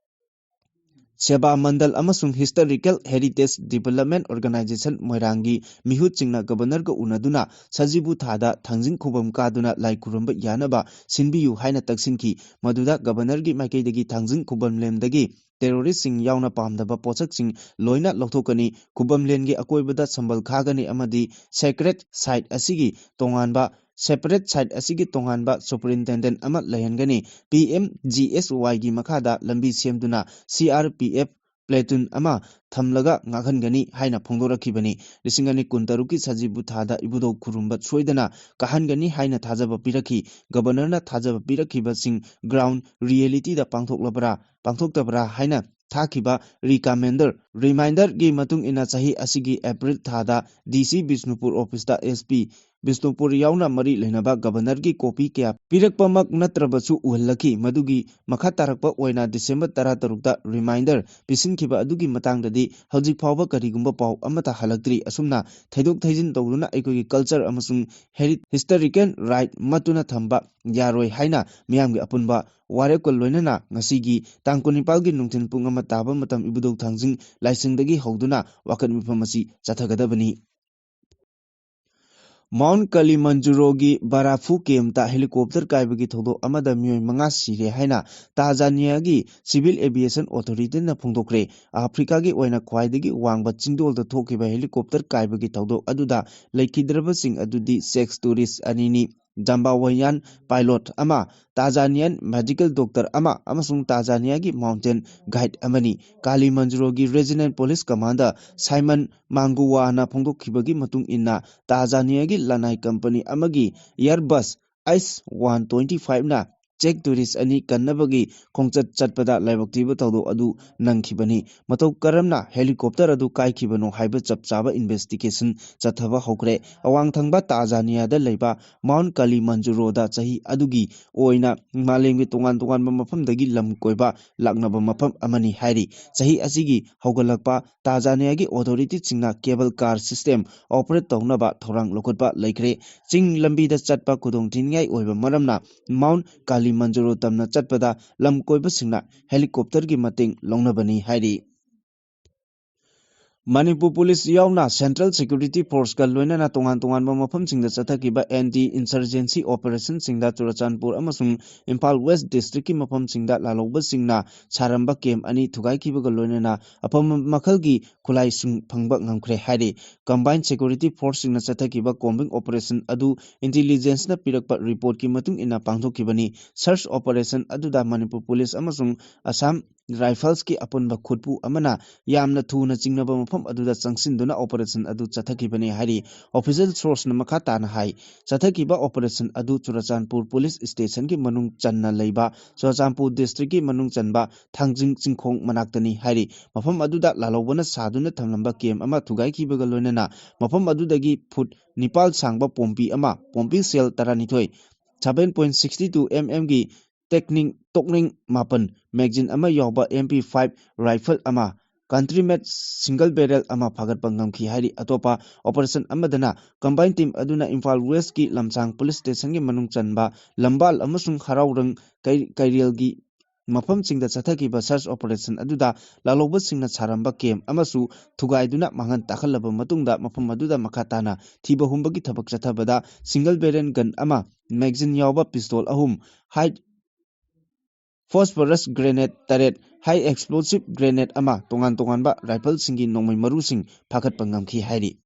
ꯁꯦꯕꯥ ꯃꯟꯗꯜ ꯑꯃꯁꯨꯡ ꯍꯤꯁꯇꯣꯔꯤꯀꯦꯜ ꯍꯦꯔꯤꯇꯦꯖ ꯗꯤꯕꯦꯂꯞꯃꯦꯟ ꯑꯣꯔꯒꯅꯥꯏꯖꯦꯁꯟ ꯃꯣꯏꯔꯥꯡꯒꯤ ꯃꯤꯍꯨꯠꯁꯤꯡꯅ ꯒꯕꯔꯅꯔꯒ ꯎꯅꯗꯨꯅ ꯁꯖꯤꯕꯨ ꯊꯥꯗ ꯊꯥꯡꯖꯤꯡ ꯈꯨꯕꯝ ꯀꯥꯗꯨꯅ ꯂꯥꯏ ꯈꯨꯔꯨꯝꯕ ꯌꯥꯅꯕ ꯁꯤꯟꯕꯤꯌꯨ ꯍꯥꯏꯅ ꯇꯛꯁꯤꯟꯈꯤ꯫ ꯃꯗꯨꯗ ꯒꯕꯔꯅꯔꯒꯤ ꯃꯥꯏꯀꯩꯗꯒꯤ ꯊꯥꯡꯖꯤꯡ ꯈꯨꯕꯝ ꯂꯦꯝꯗꯒꯤ ꯇꯦꯔꯣꯔꯤꯁꯁꯤꯡ ꯌꯥꯎꯅ ꯄꯥꯝꯗꯕ ꯄꯣꯠꯁꯛꯁꯤꯡ ꯂꯣꯏꯅ ꯂꯧꯊꯣꯛꯀꯅꯤ, ꯈꯨꯕꯝꯂꯦꯟꯒꯤ ꯑꯀꯣꯏꯕꯗ ꯁꯝꯕꯜ ꯈꯥꯒꯅꯤ ꯑꯃꯗꯤ ꯁꯦꯀ꯭ꯔꯦꯠ ꯁꯥꯏꯠ ꯑꯁꯤꯒꯤ ꯇꯣꯉꯥꯟꯕ, ꯁꯦꯄꯔꯦꯠ ꯁꯥꯏꯠ ꯑꯁꯤꯒꯤ ꯇꯣꯉꯥꯟꯕ ꯁꯨꯄꯔꯤꯟꯇꯦꯟꯗꯦꯟ ꯑꯃ ꯂꯩꯍꯟꯒꯅꯤ꯫ ꯄꯤ ꯑꯦꯝ ꯖꯤ ꯑꯦꯁ ꯋꯥꯏꯒꯤ ꯃꯈꯥꯗ ꯂꯝꯕꯤ ꯁꯦꯝꯗꯨꯅ ꯁꯤ ꯑꯥꯔ ꯄꯤ ꯑꯦꯐ ꯄ꯭ꯂꯦꯇꯨꯟ ꯑꯃ ꯊꯝꯂꯒ ꯉꯥꯛꯍꯟꯒꯅꯤ ꯍꯥꯏꯅ ꯐꯣꯡꯗꯣꯔꯛꯈꯤꯕꯅꯤ꯫ ꯂꯤꯁꯤꯡ ꯑꯅꯤ ꯀꯨꯟꯇꯔꯨꯛꯀꯤ ꯁꯖꯤꯕꯨ ꯊꯥꯗ ꯏꯕꯨꯙꯧ ꯈꯨꯔꯨꯝꯕ ꯁꯣꯏꯗꯅ ꯀꯥꯍꯟꯒꯅꯤ ꯍꯥꯏꯅ ꯊꯥꯖꯕ ꯄꯤꯔꯛꯈꯤ꯫ ꯒꯕꯔꯅꯔꯅ ꯊꯥꯖꯕ ꯄꯤꯔꯛꯈꯤꯕꯁꯤꯡ ꯒ꯭ꯔꯥꯎꯟ ꯔꯤꯌꯦꯂꯤꯇꯤꯗ ꯄꯥꯡꯊꯣꯛꯂꯕ꯭ꯔꯥ, ꯄꯥꯡꯊꯣꯛꯇꯕ꯭ꯔꯥ ꯍꯥꯏꯅ ꯊꯥꯈꯤꯕ ꯔꯤꯀꯃꯦꯟꯗꯔ, ꯔꯤꯃꯥꯏꯟꯗꯔꯒꯤ ꯃꯇꯨꯡ ꯏꯟꯅ ꯆꯍꯤ ꯑꯁꯤꯒꯤ ꯑꯦꯄ꯭ꯔꯤꯜ ꯊꯥꯗ ꯗꯤ ꯁꯤ ꯕꯤꯁꯅꯨꯄꯨꯔ ꯑꯣꯐꯤꯁꯇ ꯑꯦꯁ ꯄꯤ ꯕꯤꯁꯅꯨꯄꯨꯔ ꯌꯥꯎꯅ ꯃꯔꯤ ꯂꯩꯅꯕ ꯒꯕꯔꯅꯔꯒꯤ ꯀꯣꯄꯤ ꯀꯌꯥ ꯄꯤꯔꯛꯄꯃꯛ ꯅꯠꯇ꯭ꯔꯕꯁꯨ ꯎꯍꯜꯂꯛꯈꯤ꯫ ꯃꯗꯨꯒꯤ ꯃꯈꯥ ꯇꯥꯔꯛꯄ ꯑꯣꯏꯅ ꯗꯤꯁꯦꯝꯕꯔ ꯇꯔꯥꯇꯔꯨꯛꯇ ꯔꯤꯃꯥꯏꯟꯗꯔ ꯄꯤꯁꯤꯟꯈꯤꯕ ꯑꯗꯨꯒꯤ ꯃꯇꯥꯡꯗꯗꯤ ꯍꯧꯖꯤꯛ ꯐꯥꯎꯕ ꯀꯔꯤꯒꯨꯝꯕ ꯄꯥꯎ ꯑꯃꯠꯇ ꯍꯜꯂꯛꯇ꯭ꯔꯤ꯫ ꯑꯁꯨꯝꯅ ꯊꯩꯗꯣꯛ ꯊꯩꯖꯤꯟ ꯇꯧꯗꯨꯅ ꯑꯩꯈꯣꯏꯒꯤ ꯀꯜꯆꯔ ꯑꯃꯁꯨꯡ ꯍꯦꯔꯤ-, ꯍꯤꯁꯇꯣꯔꯤꯀꯦꯜ ꯔꯥꯏꯠ ꯃꯠꯇꯨꯅ ꯊꯝꯕ ꯌꯥꯔꯣꯏ ꯍꯥꯏꯅ ꯃꯤꯌꯥꯝꯒꯤ ꯑꯄꯨꯟꯕ ꯋꯥꯔꯦꯞꯀ ꯂꯣꯏꯅꯅ ꯉꯁꯤꯒꯤ ꯇꯥꯡ ꯀꯨꯟꯅꯤꯄꯥꯜꯒꯤ ꯅꯨꯡꯊꯤꯜ ꯄꯨꯡ ꯑꯃ ꯇꯥꯕ ꯃꯇꯝ ꯏꯕꯨꯙꯧ ꯊꯥꯡꯖꯤꯡ ꯂꯥꯏꯁꯪꯗꯒꯤ ꯍꯧꯗꯨꯅ ꯋꯥꯀꯠ ꯃꯤꯐꯝ ꯑꯁꯤ ꯆꯠꯊꯒꯗꯕꯅꯤ꯫ ꯃꯥꯎꯟ ꯀꯂꯤꯃꯟꯖꯨꯔꯣꯒꯤ ꯕꯥꯔꯥꯐꯨ ꯀꯦꯝꯇ ꯍꯦꯂꯤꯀꯣꯞꯇꯔ ꯀꯥꯏꯕꯒꯤ ꯊꯧꯗꯣꯛ ꯑꯃꯗ ꯃꯤꯑꯣꯏ ꯃꯉꯥ ꯁꯤꯔꯦ ꯍꯥꯏꯅ ꯇꯥꯖꯥꯅꯤꯌꯥꯒꯤ ꯁꯤꯚꯤꯜ ꯑꯦꯚꯤꯌꯦꯁꯟ ꯑꯣꯊꯣꯔꯤꯇꯤꯅ ꯐꯣꯡꯗꯣꯛꯈ꯭ꯔꯦ꯫ ꯑꯐ꯭ꯔꯤꯀꯥꯒꯤ ꯑꯣꯏꯅ ꯈ꯭ꯋꯥꯏꯗꯒꯤ ꯋꯥꯡꯕ ꯆꯤꯡꯗꯣꯜꯗ ꯊꯣꯛꯈꯤꯕ ꯍꯦꯂꯤꯀꯣꯞꯇꯔ ꯀꯥꯏꯕꯒꯤ ꯊꯧꯗꯣꯛ ꯑꯗꯨꯗ ꯂꯩꯈꯤꯗ꯭ꯔꯕꯁꯤꯡ ꯑꯗꯨꯗꯤ ꯁꯦꯛꯁ ꯇꯨꯔꯤꯁ ꯑꯅꯤꯅꯤ꯫ ꯖꯥꯝꯕꯥꯋꯥꯌꯥꯟ ꯄꯥꯏꯂꯣꯠ ꯑꯃ, ꯇꯥꯖꯥꯅꯤꯌꯥꯟ ꯃꯦꯗꯤꯀꯦꯜ ꯗꯣꯛꯇꯔ ꯑꯃ ꯑꯃꯁꯨꯡ ꯇꯥꯖꯥꯅꯤꯌꯥꯒꯤ ꯃꯥꯎꯟꯇꯦꯟ ꯒꯥꯏꯗ ꯑꯃꯅꯤ꯫ ꯀꯥꯂꯤꯃꯟꯖꯨꯔꯣꯒꯤ ꯔꯤꯖꯅꯦꯜ ꯄꯨꯂꯤꯁ ꯀꯃꯥꯟꯗꯔ ꯁꯥꯏꯃꯟ ꯃꯥꯡꯒꯨꯋꯥꯅ ꯐꯣꯡꯗꯣꯛꯈꯤꯕꯒꯤ ꯃꯇꯨꯡ ꯏꯟꯅ, ꯇꯥꯖꯥꯅꯤꯌꯥꯒꯤ ꯂꯅꯥꯏ ꯀꯝꯄꯅꯤ ꯑꯃꯒꯤ ꯑꯦꯌꯔꯕꯁ ꯑꯩꯆ ꯋꯥꯟ ꯇ꯭ꯋꯦꯟꯇꯤ ꯐꯥꯏꯚꯅ ꯆꯦꯛ ꯇꯨꯔꯤꯁ ꯑꯅꯤ ꯀꯟꯅꯕꯒꯤ ꯈꯣꯡꯆꯠ ꯆꯠꯄꯗ ꯂꯥꯏꯕꯛ ꯊꯤꯕ ꯊꯧꯗꯣꯛ ꯑꯗꯨ ꯅꯪꯈꯤꯕꯅꯤ꯫ ꯃꯇꯧ ꯀꯔꯝꯅ ꯍꯦꯂꯤꯀꯣꯞꯇꯔ ꯑꯗꯨ ꯀꯥꯏꯈꯤꯕꯅꯣ ꯍꯥꯏꯕ ꯆꯞ ꯆꯥꯕ ꯏꯟꯚꯦꯁꯇꯤꯒꯦꯁꯟ ꯆꯠꯊꯕ ꯍꯧꯈ꯭ꯔꯦ꯫ ꯑꯋꯥꯡ ꯊꯪꯕ ꯇꯥꯖꯥꯅꯤꯌꯥꯗ ꯂꯩꯕ ꯃꯥꯎꯟ ꯀꯥꯂꯤꯃꯟꯖꯨꯔꯣꯗ ꯆꯍꯤ ꯑꯗꯨꯒꯤ ꯑꯣꯏꯅ ꯃꯥꯂꯦꯝꯒꯤ ꯇꯣꯉꯥꯟ ꯇꯣꯉꯥꯟꯕ ꯃꯐꯝꯗꯒꯤ ꯂꯝ ꯀꯣꯏꯕ ꯂꯥꯛꯅꯕ ꯃꯐꯝ ꯑꯃꯅꯤ ꯍꯥꯏꯔꯤ꯫ ꯆꯍꯤ ꯑꯁꯤꯒꯤ ꯍꯧꯒꯠꯂꯛꯄ ꯇꯥꯖꯥꯅꯤꯌꯥꯒꯤ ꯑꯣꯊꯣꯔꯤꯇꯤꯁꯤꯡꯅ ꯀꯦꯕꯜ ꯀꯥꯔ ꯁꯤꯁꯇꯦꯝ ꯑꯣꯄꯔꯦꯠ ꯇꯧꯅꯕ ꯊꯧꯔꯥꯡ ꯂꯧꯈꯠꯄ ꯂꯩꯈ꯭ꯔꯦ꯫ ꯆꯤꯡ ꯂꯝꯕꯤꯗ ꯆꯠꯄ ꯈꯨꯗꯣꯡꯊꯤꯅꯤꯡꯉꯥꯏ ꯑꯣꯏꯕ ꯃꯔꯝꯅ ꯃꯥꯎꯟ ꯀꯥꯂꯤꯃꯟꯖꯨꯔꯣ ꯇꯝꯅ ꯆꯠꯄꯗ ꯂꯝ ꯀꯣꯏꯕꯁꯤꯡꯅ ꯍꯦꯂꯤꯀꯣꯞꯇꯔꯒꯤ ꯃꯇꯦꯡ ꯂꯧꯅꯕꯅꯤ ꯍꯥꯏꯔꯤ꯫ ꯃꯅꯤꯄꯨꯔ ꯄꯨꯂꯤꯁ ꯌꯥꯎꯅ ꯁꯦꯟꯇ꯭ꯔꯦꯜ ꯁꯦꯀ꯭ꯌꯨꯔꯤꯇꯤ ꯐꯣꯔꯁꯀ ꯂꯣꯏꯅꯅ ꯇꯣꯉꯥꯟ ꯇꯣꯉꯥꯟꯕ ꯃꯐꯝꯁꯤꯡꯗ ꯆꯠꯊꯈꯤꯕ ꯑꯦꯟꯇꯤ ꯏꯟꯁꯔꯖꯦꯟꯁꯤ ꯑꯣꯄꯔꯦꯁꯟꯁꯤꯡꯗ ꯆꯨꯔꯆꯥꯟꯄꯨꯔ ꯑꯃꯁꯨꯡ ꯏꯝꯐꯥꯜ ꯋꯦꯁ ꯗꯤꯁꯇ꯭ꯔꯤꯛꯀꯤ ꯃꯐꯝꯁꯤꯡꯗ ꯂꯥꯜꯍꯧꯕꯁꯤꯡꯅ ꯁꯥꯔꯝꯕ ꯀꯦꯝ ꯑꯅꯤ ꯊꯨꯒꯥꯏꯈꯤꯕꯒ ꯂꯣꯏꯅꯅ ꯑꯐꯕ ꯃꯈꯜꯒꯤ ꯈꯨꯠꯂꯥꯏꯁꯤꯡ ꯐꯪꯕ ꯉꯝꯈ꯭ꯔꯦ ꯍꯥꯏꯔꯤ꯫ ꯀꯝꯕꯥꯏꯟ ꯁꯦꯀ꯭ꯌꯨꯔꯤꯇꯤ ꯐꯣꯔꯁꯁꯤꯡꯅ ꯆꯠꯊꯈꯤꯕ ꯀꯣꯝꯕꯤꯡ ꯑꯣꯄꯔꯦꯁꯟ ꯑꯗꯨ ꯏꯟꯇꯤꯂꯤꯖꯦꯟꯁꯅ ꯄꯤꯔꯛꯄ ꯔꯤꯄꯣꯔꯠꯀꯤ ꯃꯇꯨꯡ ꯏꯟꯅ ꯄꯥꯡꯊꯣꯛꯈꯤꯕꯅꯤ꯫ ꯁꯔꯆ ꯑꯣꯄꯔꯦꯁꯟ ꯑꯗꯨꯗ ꯃꯅꯤꯄꯨꯔ ꯄꯨꯂꯤꯁ ꯑꯃꯁꯨꯡ ꯑꯁꯥꯝ ꯔꯥꯏꯐꯜꯁꯀꯤ ꯑꯄꯨꯟꯕ ꯈꯨꯠꯄꯨ ꯑꯃꯅ ꯌꯥꯝꯅ ꯊꯨꯅ ꯆꯤꯡꯅꯕ ꯃꯐꯝ ꯑꯗꯨꯗ ꯆꯪꯁꯤꯟꯗꯨꯅ ꯑꯣꯄꯔꯦꯁꯟ ꯑꯗꯨ ꯆꯠꯊꯈꯤꯕꯅꯤ ꯍꯥꯏꯔꯤ꯫ ꯑꯣꯐꯤꯁꯤꯌꯦꯜ ꯁꯣꯔꯁꯅ ꯃꯈꯥ ꯇꯥꯅ ꯍꯥꯏ, ꯆꯠꯊꯈꯤꯕ ꯑꯣꯄꯔꯦꯁꯟ ꯑꯗꯨ ꯆꯨꯔꯆꯥꯟꯄꯨꯔ ꯄꯨꯂꯤꯁ ꯁ꯭ꯇꯦꯁꯟꯒꯤ ꯃꯅꯨꯡ ꯆꯟꯅ ꯂꯩꯕ ꯆꯨꯔꯆꯥꯟꯄꯨꯔ ꯗꯤꯁꯇ꯭ꯔꯤꯛꯀꯤ ꯃꯅꯨꯡ ꯆꯟꯕ ꯊꯥꯡꯖꯤꯡ ꯆꯤꯡꯈꯣꯡ ꯃꯅꯥꯛꯇꯅꯤ ꯍꯥꯏꯔꯤ꯫ ꯃꯐꯝ ꯑꯗꯨꯗ ꯂꯥꯜꯍꯧꯕꯅ ꯁꯥꯗꯨꯅ ꯊꯝꯂꯝꯕ ꯀꯦꯝ ꯑꯃ ꯊꯨꯒꯥꯏꯈꯤꯕꯒ ꯂꯣꯏꯅꯅ ꯃꯐꯝ ꯑꯗꯨꯗꯒꯤ ꯐꯨꯠ ꯅꯤꯄꯥꯜ ꯁꯥꯡꯕ ꯄꯣꯝꯄꯤ ꯑꯃ, ꯄꯣꯝꯄꯤ ꯁꯦꯜ ꯇꯔꯥꯅꯤꯊꯣꯏ, seven point six two mm ꯒꯤ ꯇꯦꯛꯅꯤꯡ ꯇꯣꯛꯅꯤꯡ ꯃꯥꯄꯟ, ꯃꯦꯒꯖꯤꯟ ꯑꯃ ꯌꯥꯎꯕ ꯑꯦꯝ ꯄꯤ ꯐꯥꯏꯚ ꯔꯥꯏꯐꯜ ꯑꯃ, ꯀꯟꯇ꯭ꯔꯤ ꯃꯦꯗ ꯁꯤꯡꯒꯜ ꯕꯦꯔꯦꯜ ꯑꯃ ꯐꯥꯒꯠꯄ ꯉꯝꯈꯤ ꯍꯥꯏꯔꯤ꯫ ꯑꯇꯣꯞꯄ ꯑꯣꯄꯔꯦꯁꯟ ꯑꯃꯗꯅ ꯀꯝꯕꯥꯏꯟ ꯇꯤꯝ ꯑꯗꯨꯅ ꯏꯝꯐꯥꯜ ꯋꯦꯁꯀꯤ ꯂꯝꯁꯥꯡ ꯄꯨꯂꯤꯁ ꯁ꯭ꯇꯦꯁꯟꯒꯤ ꯃꯅꯨꯡ ꯆꯟꯕ ꯂꯝꯕꯥꯜ ꯑꯃꯁꯨꯡ ꯍꯔꯥꯎꯔꯪ ꯀꯩ-, ꯀꯩꯔꯦꯜꯒꯤ ꯃꯐꯝꯁꯤꯡꯗ ꯆꯠꯊꯈꯤꯕ search operation ꯑꯗꯨꯗ ꯂꯥꯜꯍꯧꯕꯁꯤꯡꯅ ꯁꯥꯔꯝꯕ camp ꯑꯃꯁꯨ ꯊꯨꯒꯥꯏꯗꯨꯅ ꯃꯥꯡꯍꯟ ꯇꯥꯛꯍꯜꯂꯕ ꯃꯇꯨꯡꯗ ꯃꯐꯝ ꯑꯗꯨꯗ ꯃꯈꯥ ꯇꯥꯅ ꯊꯤꯕ ꯍꯨꯝꯕꯒꯤ ꯊꯕꯛ ꯆꯠꯊꯕꯗ single barrel gun ꯑꯃ, magazine ꯌꯥꯎꯕ pistol ꯑꯍꯨꯝ, high phosphorus grenade ꯇꯔꯦꯠ, high explosive grenade ꯑꯃ, ꯇꯣꯉꯥꯟ ꯇꯣꯉꯥꯟꯕ rifleꯁꯤꯡꯒꯤ ꯅꯣꯡꯃꯩ ꯃꯔꯨꯁꯤꯡ ꯐꯥꯒꯠꯄ ꯉꯝꯈꯤ ꯍꯥꯏꯔꯤ꯫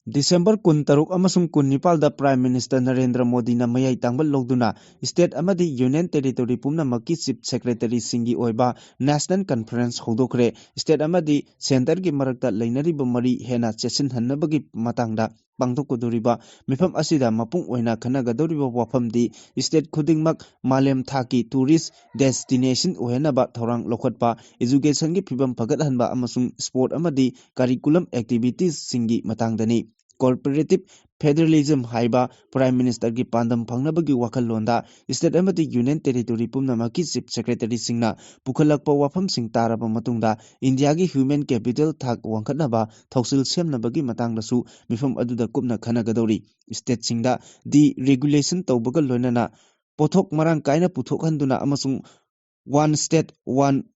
ꯗꯤꯁꯦꯝꯕꯔ ꯀꯨꯟꯇꯔꯨꯛ ꯑꯃꯁꯨꯡ ꯀꯨꯟꯅꯤꯄꯥꯜꯗ Prime Minister ꯅꯔꯦꯟꯗ꯭ꯔ ꯃꯣꯗꯤꯅ ꯃꯌꯥꯏ ꯇꯥꯡꯕ ꯂꯧꯗꯨꯅ state ꯑꯃꯗꯤ union territory ꯄꯨꯝꯅꯃꯛꯀꯤ chief secretaryꯁꯤꯡꯒꯤ ꯑꯣꯏꯕ national conference ꯍꯧꯗꯣꯛꯈ꯭ꯔꯦ꯫ State ꯑꯃꯗꯤ centreꯒꯤ ꯃꯔꯛꯇ ꯂꯩꯅꯔꯤꯕ ꯃꯔꯤ ꯍꯦꯟꯅ ꯆꯦꯠꯁꯤꯟꯍꯟꯅꯕꯒꯤ ꯃꯇꯥꯡꯗ ꯄꯥꯡꯊꯣꯛꯀꯗꯧꯔꯤꯕ ꯃꯤꯐꯝ ꯑꯁꯤꯗ ꯃꯄꯨꯡ ꯑꯣꯏꯅ ꯈꯟꯅꯒꯗꯧꯔꯤꯕ ꯋꯥꯐꯝꯗꯤ state ꯈꯨꯗꯤꯡꯃꯛ ꯃꯥꯂꯦꯝ ꯊꯥꯛꯀꯤ tourist destination ꯑꯣꯏꯍꯟꯅꯕ ꯊꯧꯔꯥꯡ ꯂꯧꯈꯠꯄ, educationꯒꯤ ꯐꯤꯕꯝ ꯐꯒꯠꯍꯟꯕ ꯑꯃꯁꯨꯡ sport ꯑꯃꯗꯤ curriculum activitiesꯁꯤꯡꯒꯤ ꯃꯇꯥꯡꯗꯅꯤ꯫ Cooperative federalism ꯍꯥꯏꯕ Prime Ministerꯒꯤ ꯄꯥꯟꯗꯝ ꯐꯪꯅꯕꯒꯤ ꯋꯥꯈꯜꯂꯣꯟꯗ state ꯑꯃꯗꯤ union territory ꯄꯨꯝꯅꯃꯛꯀꯤ chief secretaryꯁꯤꯡꯅ ꯄꯨꯈꯠꯂꯛꯄ ꯋꯥꯐꯝꯁꯤꯡ ꯇꯥꯔꯕ ꯃꯇꯨꯡꯗ Indiaꯒꯤ human capital ꯊꯥꯛ ꯋꯥꯡꯈꯠꯅꯕ ꯊꯧꯁꯤꯜ ꯁꯦꯝꯅꯕꯒꯤ ꯃꯇꯥꯡꯗꯁꯨ ꯃꯤꯐꯝ ꯑꯗꯨꯗ ꯀꯨꯞꯅ ꯈꯟꯅꯒꯗꯧꯔꯤ꯫ Stateꯁꯤꯡꯗ deregulation ꯇꯧꯕꯒ ꯂꯣꯏꯅꯅ ꯄꯣꯠꯊꯣꯛ ꯃꯔꯥꯡ ꯀꯥꯏꯅ ꯄꯨꯊꯣꯛꯍꯟꯗꯨꯅ ꯑꯃꯁꯨꯡ one state, one,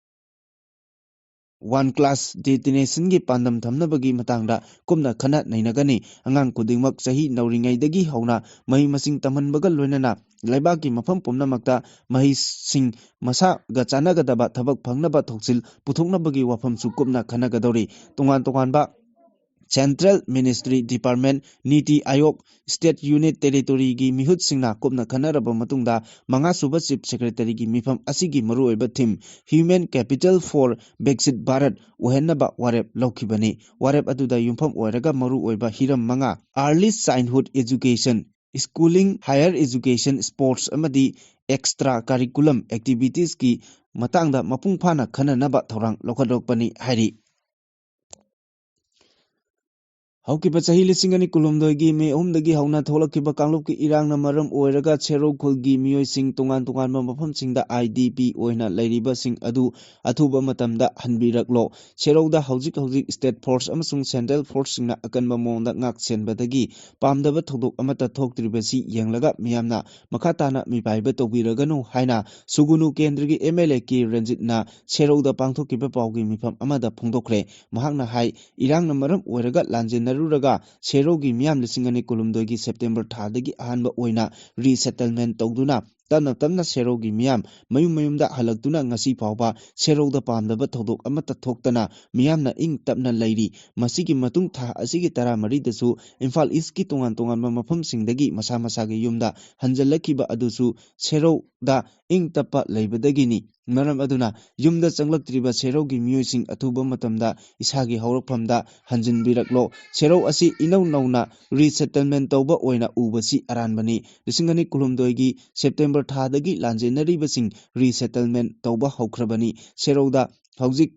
one class destinationꯒꯤ ꯄꯥꯟꯗꯝ ꯊꯝꯅꯕꯒꯤ ꯃꯇꯥꯡꯗ ꯀꯨꯞꯅ ꯈꯟꯅ ꯅꯩꯅꯒꯅꯤ꯫ ꯑꯉꯥꯡ ꯈꯨꯗꯤꯡꯃꯛ ꯆꯍꯤ ꯅꯧꯔꯤꯉꯩꯗꯒꯤ ꯍꯧꯅ ꯃꯍꯩ ꯃꯁꯤꯡ ꯇꯝꯍꯟꯕꯒ ꯂꯣꯏꯅꯅ ꯂꯩꯕꯥꯛꯀꯤ ꯃꯐꯝ ꯄꯨꯝꯅꯃꯛꯇ ꯃꯍꯩꯁꯤꯡ ꯃꯁꯥꯒ ꯆꯥꯟꯅꯒꯗꯕ ꯊꯕꯛ ꯐꯪꯅꯕ ꯊꯧꯁꯤꯜ ꯄꯨꯊꯣꯛꯅꯕꯒꯤ ꯋꯥꯐꯝꯁꯨ ꯀꯨꯞꯅ ꯈꯟꯅꯒꯗꯧꯔꯤ꯫ ꯇꯣꯉꯥꯟ ꯇꯣꯉꯥꯟꯕ central ministry department, ꯅꯤꯇꯤ ꯑꯥꯌꯣꯒ, state union territoryꯒꯤ ꯃꯤꯍꯨꯠꯁꯤꯡꯅ ꯀꯨꯞꯅ ꯈꯟꯅꯔꯕ ꯃꯇꯨꯡꯗ ꯃꯉꯥꯁꯨꯕ chief secretaryꯒꯤ ꯃꯤꯐꯝ ꯑꯁꯤꯒꯤ ꯃꯔꯨꯑꯣꯏꯕ theme human capital for Viksit Bharat ꯑꯣꯏꯍꯟꯅꯕ ꯋꯥꯔꯦꯞ ꯂꯧꯈꯤꯕꯅꯤ꯫ ꯋꯥꯔꯦꯞ ꯑꯗꯨꯗ ꯌꯨꯝꯐꯝ ꯑꯣꯏꯔꯒ ꯃꯔꯨꯑꯣꯏꯕ ꯍꯤꯔꯝ ꯃꯉꯥ, early childhood education, schooling, higher education, sports ꯑꯃꯗꯤ extra curriculum activitiesꯀꯤ ꯃꯇꯥꯡꯗ ꯃꯄꯨꯡ ꯐꯥꯅ ꯈꯟꯅꯅꯕ ꯊꯧꯔꯥꯡ ꯂꯧꯈꯠꯂꯛꯄꯅꯤ ꯍꯥꯏꯔꯤ꯫ ꯍꯧꯈꯤꯕ ꯆꯍꯤ ꯂꯤꯁꯤꯡ ꯑꯅꯤ ꯀꯨꯟꯍꯨꯝꯗꯣꯏꯒꯤ ꯃꯦ ꯑꯍꯨꯝꯗꯒꯤ ꯍꯧꯅ ꯊꯣꯛꯂꯛꯈꯤꯕ ꯀꯥꯡꯂꯨꯞꯀꯤ ꯏꯔꯥꯡꯅ ꯃꯔꯝ ꯑꯣꯏꯔꯒ ꯁꯦꯔꯧ ꯈꯨꯜꯒꯤ ꯃꯤꯑꯣꯏꯁꯤꯡ ꯇꯣꯉꯥꯟ ꯇꯣꯉꯥꯟꯕ ꯃꯐꯝꯁꯤꯡꯗ IDP ꯑꯣꯏꯅ ꯂꯩꯔꯤꯕꯁꯤꯡ ꯑꯗꯨ ꯑꯊꯨꯕ ꯃꯇꯝꯗ ꯍꯟꯕꯤꯔꯛꯂꯣ꯫ ꯁꯦꯔꯧꯗ ꯍꯧꯖꯤꯛ ꯍꯧꯖꯤꯛ state force ꯑꯃꯁꯨꯡ central forceꯁꯤꯡꯅ ꯑꯀꯟꯕ ꯃꯑꯣꯡꯗ ꯉꯥꯛ ꯁꯦꯟꯕꯗꯒꯤ ꯄꯥꯝꯗꯕ ꯊꯧꯗꯣꯛ ꯑꯃꯠꯇ ꯊꯣꯛꯇ꯭ꯔꯤꯕꯁꯤ ꯌꯦꯡꯂꯒ ꯃꯤꯌꯥꯝꯅ ꯃꯈꯥ ꯇꯥꯅ ꯃꯤꯄꯥꯏꯕ ꯇꯧꯕꯤꯔꯒꯅꯨ ꯍꯥꯏꯅ ꯁꯨꯒꯨꯅꯨ ꯀꯦꯟꯗ꯭ꯔꯒꯤ MLA ꯀꯦ ꯔꯟꯖꯤꯠꯅ ꯁꯦꯔꯧꯗ ꯄꯥꯡꯊꯣꯛꯈꯤꯕ ꯄꯥꯎꯒꯤ ꯃꯤꯐꯝ ꯑꯃꯗ ꯐꯣꯡꯗꯣꯛꯈ꯭ꯔꯦ꯫ ꯃꯍꯥꯛꯅ ꯍꯥꯏ, ꯏꯔꯥꯡꯅ ꯃꯔꯝ ꯑꯣꯏꯔꯒ ꯂꯥꯟꯖꯦꯟꯅꯔꯨꯔꯒ ꯁꯦꯔꯧꯒꯤ ꯃꯤꯌꯥꯝ ꯂꯤꯁꯤꯡ ꯑꯅꯤ ꯀꯨꯟꯍꯨꯝꯗꯣꯏꯒꯤ September ꯊꯥꯗꯒꯤ ꯑꯍꯥꯟꯕ ꯑꯣꯏꯅ resettlement ꯇꯧꯗꯨꯅ ꯇꯞꯅ ꯇꯞꯅ ꯁꯦꯔꯧꯒꯤ ꯃꯤꯌꯥꯝ ꯃꯌꯨꯝ ꯃꯌꯨꯝꯗ ꯍꯜꯂꯛꯇꯨꯅ ꯉꯁꯤ ꯐꯥꯎꯕ ꯁꯦꯔꯧꯗ ꯄꯥꯝꯗꯕ ꯊꯧꯗꯣꯛ ꯑꯃꯠꯇ ꯊꯣꯛꯇꯅ ꯃꯤꯌꯥꯝꯅ ꯏꯪ ꯇꯞꯅ ꯂꯩꯔꯤ꯫ ꯃꯁꯤꯒꯤ ꯃꯇꯨꯡ ꯊꯥ ꯑꯁꯤꯒꯤ ꯇꯔꯥꯃꯔꯤꯗꯁꯨ ꯏꯝꯐꯥꯜ ꯏꯁꯀꯤ ꯇꯣꯉꯥꯟ ꯇꯣꯉꯥꯟꯕ ꯃꯐꯝꯁꯤꯡꯗꯒꯤ ꯃꯁꯥ ꯃꯁꯥꯒꯤ ꯌꯨꯝꯗ ꯍꯟꯖꯜꯂꯛꯈꯤꯕ ꯑꯗꯨꯁꯨ ꯁꯦꯔꯧꯗ ꯏꯪ ꯇꯞꯄ ꯂꯩꯕꯗꯒꯤꯅꯤ꯫ ꯃꯔꯝ ꯑꯗꯨꯅ ꯌꯨꯝꯗ ꯆꯪꯂꯛꯇ꯭ꯔꯤꯕ ꯁꯦꯔꯧꯒꯤ ꯃꯤꯑꯣꯏꯁꯤꯡ ꯑꯊꯨꯕ ꯃꯇꯝꯗ ꯏꯁꯥꯒꯤ ꯍꯧꯔꯛꯐꯝꯗ ꯍꯟꯖꯤꯟꯕꯤꯔꯛꯂꯣ꯫ ꯁꯦꯔꯧ ꯑꯁꯤ ꯏꯅꯧ ꯅꯧꯅ resettlement ꯇꯧꯕ ꯑꯣꯏꯅ ꯎꯕꯁꯤ ꯑꯔꯥꯟꯕꯅꯤ꯫ ꯂꯤꯁꯤꯡ ꯑꯅꯤ ꯀꯨꯟꯍꯨꯝꯗꯣꯏꯒꯤ September ꯊꯥꯗꯒꯤ ꯂꯥꯟꯖꯦꯟꯅꯔꯤꯕꯁꯤꯡ resettlement ꯇꯧꯕ ꯍꯧꯈ꯭ꯔꯕꯅꯤ꯫ ꯁꯦꯔꯧꯗ ꯍꯧꯖꯤꯛ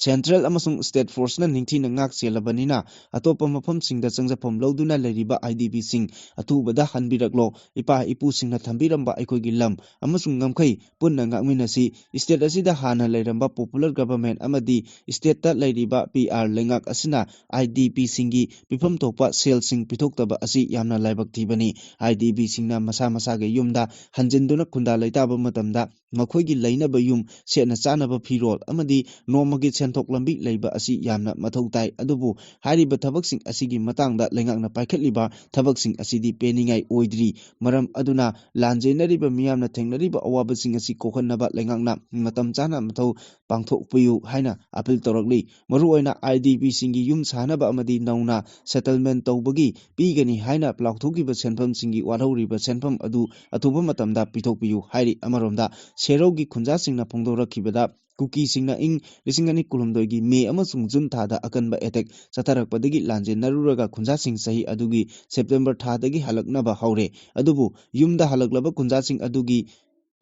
central ꯑꯃꯁꯨꯡ state forceꯅ ꯅꯤꯡꯊꯤꯅ ꯉꯥꯛ ꯁꯦꯜꯂꯕꯅꯤꯅ ꯑꯇꯣꯞꯄ ꯃꯐꯝꯁꯤꯡꯗ ꯆꯪꯖꯐꯝ ꯂꯧꯗꯨꯅ ꯂꯩꯔꯤꯕ IDPꯁꯤꯡ ꯑꯊꯨꯕꯗ ꯍꯟꯕꯤꯔꯛꯂꯣ꯫ ꯏꯄꯥ ꯏꯄꯨꯁꯤꯡꯅ ꯊꯝꯕꯤꯔꯝꯕ ꯑꯩꯈꯣꯏꯒꯤ ꯂꯝ ꯑꯃꯁꯨꯡ ꯉꯝꯈꯩ ꯄꯨꯟꯅ ꯉꯥꯛꯃꯤꯟꯅꯁꯤ꯫ State ꯑꯁꯤꯗ ꯍꯥꯟꯅ ꯂꯩꯔꯝꯕ popular government ꯑꯃꯗꯤ stateꯇ ꯂꯩꯔꯤꯕ PR ꯂꯩꯉꯥꯛ ꯑꯁꯤꯅ IDPꯁꯤꯡꯒꯤ ꯄꯤꯐꯝ ꯊꯣꯛꯄ ꯁꯦꯜꯁꯤꯡ ꯄꯤꯊꯣꯛꯇꯕ ꯑꯁꯤ ꯌꯥꯝꯅ ꯂꯥꯏꯕꯛ ꯊꯤꯕꯅꯤ꯫ IDPꯁꯤꯡꯅ ꯃꯁꯥ ꯃꯁꯥꯒꯤ ꯌꯨꯝꯗ ꯍꯟꯖꯤꯟꯗꯨꯅ ꯈꯨꯟꯗꯥ ꯂꯩꯇꯥꯕ ꯃꯇꯝꯗ ꯃꯈꯣꯏꯒꯤ ꯂꯩꯅꯕ ꯌꯨꯝ, ꯁꯦꯠꯅ ꯆꯥꯅꯕ ꯐꯤꯔꯣꯜ ꯑꯃꯗꯤ ꯅꯣꯡꯃꯒꯤ ꯁꯦꯟꯊꯣꯛ ꯂꯝꯕꯤ ꯂꯩꯕ ꯑꯁꯤ ꯌꯥꯝꯅ ꯃꯊꯧ ꯇꯥꯏ꯫ ꯑꯗꯨꯕꯨ ꯍꯥꯏꯔꯤꯕ ꯊꯕꯛꯁꯤꯡ ꯑꯁꯤꯒꯤ ꯃꯇꯥꯡꯗ ꯂꯩꯉꯥꯛꯅ ꯄꯥꯏꯈꯠꯂꯤꯕ ꯊꯕꯛꯁꯤꯡ ꯑꯁꯤꯗꯤ ꯄꯦꯟꯅꯤꯡꯉꯥꯏ ꯑꯣꯏꯗ꯭ꯔꯤ꯫ ꯃꯔꯝ ꯑꯗꯨꯅ ꯂꯥꯟꯖꯦꯟꯅꯔꯤꯕ ꯃꯤꯌꯥꯝꯅ ꯊꯦꯡꯅꯔꯤꯕ ꯑꯋꯥꯕꯁꯤꯡ ꯑꯁꯤ ꯀꯣꯛꯍꯟꯅꯕ ꯂꯩꯉꯥꯛꯅ ꯃꯇꯝ ꯆꯥꯅ ꯃꯊꯧ ꯄꯥꯡꯊꯣꯛꯄꯤꯌꯨ ꯍꯥꯏꯅ appeal ꯇꯧꯔꯛꯂꯤ꯫ ꯃꯔꯨꯑꯣꯏꯅ IDPꯁꯤꯡꯒꯤ ꯌꯨꯝ ꯁꯥꯅꯕ ꯑꯃꯗꯤ ꯅꯧꯅ settlement ꯇꯧꯕꯒꯤ ꯄꯤꯒꯅꯤ ꯍꯥꯏꯅ ꯂꯥꯎꯊꯣꯛꯈꯤꯕ ꯁꯦꯟꯐꯝꯁꯤꯡꯒꯤ ꯋꯥꯠꯍꯧꯔꯤꯕ ꯁꯦꯟꯐꯝ ꯑꯗꯨ ꯑꯊꯨꯕ ꯃꯇꯝꯗ ꯄꯤꯊꯣꯛꯄꯤꯌꯨ ꯍꯥꯏꯔꯤ꯫ ꯑꯃꯔꯣꯝꯗ ꯁꯦꯔꯧꯒꯤ ꯈꯨꯟꯖꯥꯁꯤꯡꯅ ꯐꯣꯡꯗꯣꯔꯛꯈꯤꯕꯗ ꯀꯨꯀꯤꯁꯤꯡꯅ ꯏꯪ ꯂꯤꯁꯤꯡ ꯑꯅꯤ ꯀꯨꯟꯍꯨꯝꯗꯣꯏꯒꯤ ꯃꯦ ꯑꯃꯁꯨꯡ ꯖꯨꯟ ꯊꯥꯗ ꯑꯀꯟꯕ attack ꯆꯠꯊꯔꯛꯄꯗꯒꯤ ꯂꯥꯟꯖꯦꯟꯅꯔꯨꯔꯒ ꯈꯨꯟꯖꯥꯁꯤꯡ ꯆꯍꯤ ꯑꯗꯨꯒꯤ September ꯊꯥꯗꯒꯤ ꯍꯜꯂꯛꯅꯕ ꯍꯧꯔꯦ꯫ ꯑꯗꯨꯕꯨ ꯌꯨꯝꯗ ꯍꯜꯂꯛꯂꯕ ꯈꯨꯟꯖꯥꯁꯤꯡ ꯑꯗꯨꯒꯤ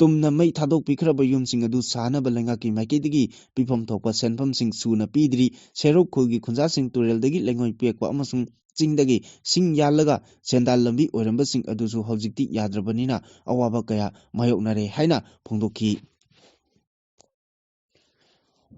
ꯇꯨꯝꯅ ꯃꯩ ꯊꯥꯗꯣꯛꯄꯤꯈ꯭ꯔꯕ ꯌꯨꯝꯁꯤꯡ ꯑꯗꯨ ꯁꯥꯅꯕ ꯂꯩꯉꯥꯛꯀꯤ ꯃꯥꯏꯀꯩꯗꯒꯤ ꯄꯤꯐꯝ ꯊꯣꯛꯄ ꯁꯦꯟꯐꯝꯁꯤꯡ ꯁꯨꯅ ꯄꯤꯗ꯭ꯔꯤ꯫ ꯁꯦꯔꯧ ꯈꯨꯜꯒꯤ ꯈꯨꯟꯖꯥꯁꯤꯡ ꯇꯨꯔꯦꯜꯗꯒꯤ ꯂꯩꯉꯣꯏ ꯄꯦꯛꯄ ꯑꯃꯁꯨꯡ ꯆꯤꯡꯗꯒꯤ ꯁꯤꯡ ꯌꯥꯜꯂꯒ ꯁꯦꯟꯗꯥꯟ ꯂꯝꯕꯤ ꯑꯣꯏꯔꯝꯕꯁꯤꯡ ꯑꯗꯨꯁꯨ ꯍꯧꯖꯤꯛꯇꯤ ꯌꯥꯗ꯭ꯔꯕꯅꯤꯅ ꯑꯋꯥꯕ ꯀꯌꯥ ꯃꯥꯌꯣꯛꯅꯔꯦ ꯍꯥꯏꯅ ꯐꯣꯡꯗꯣꯛꯈꯤ꯫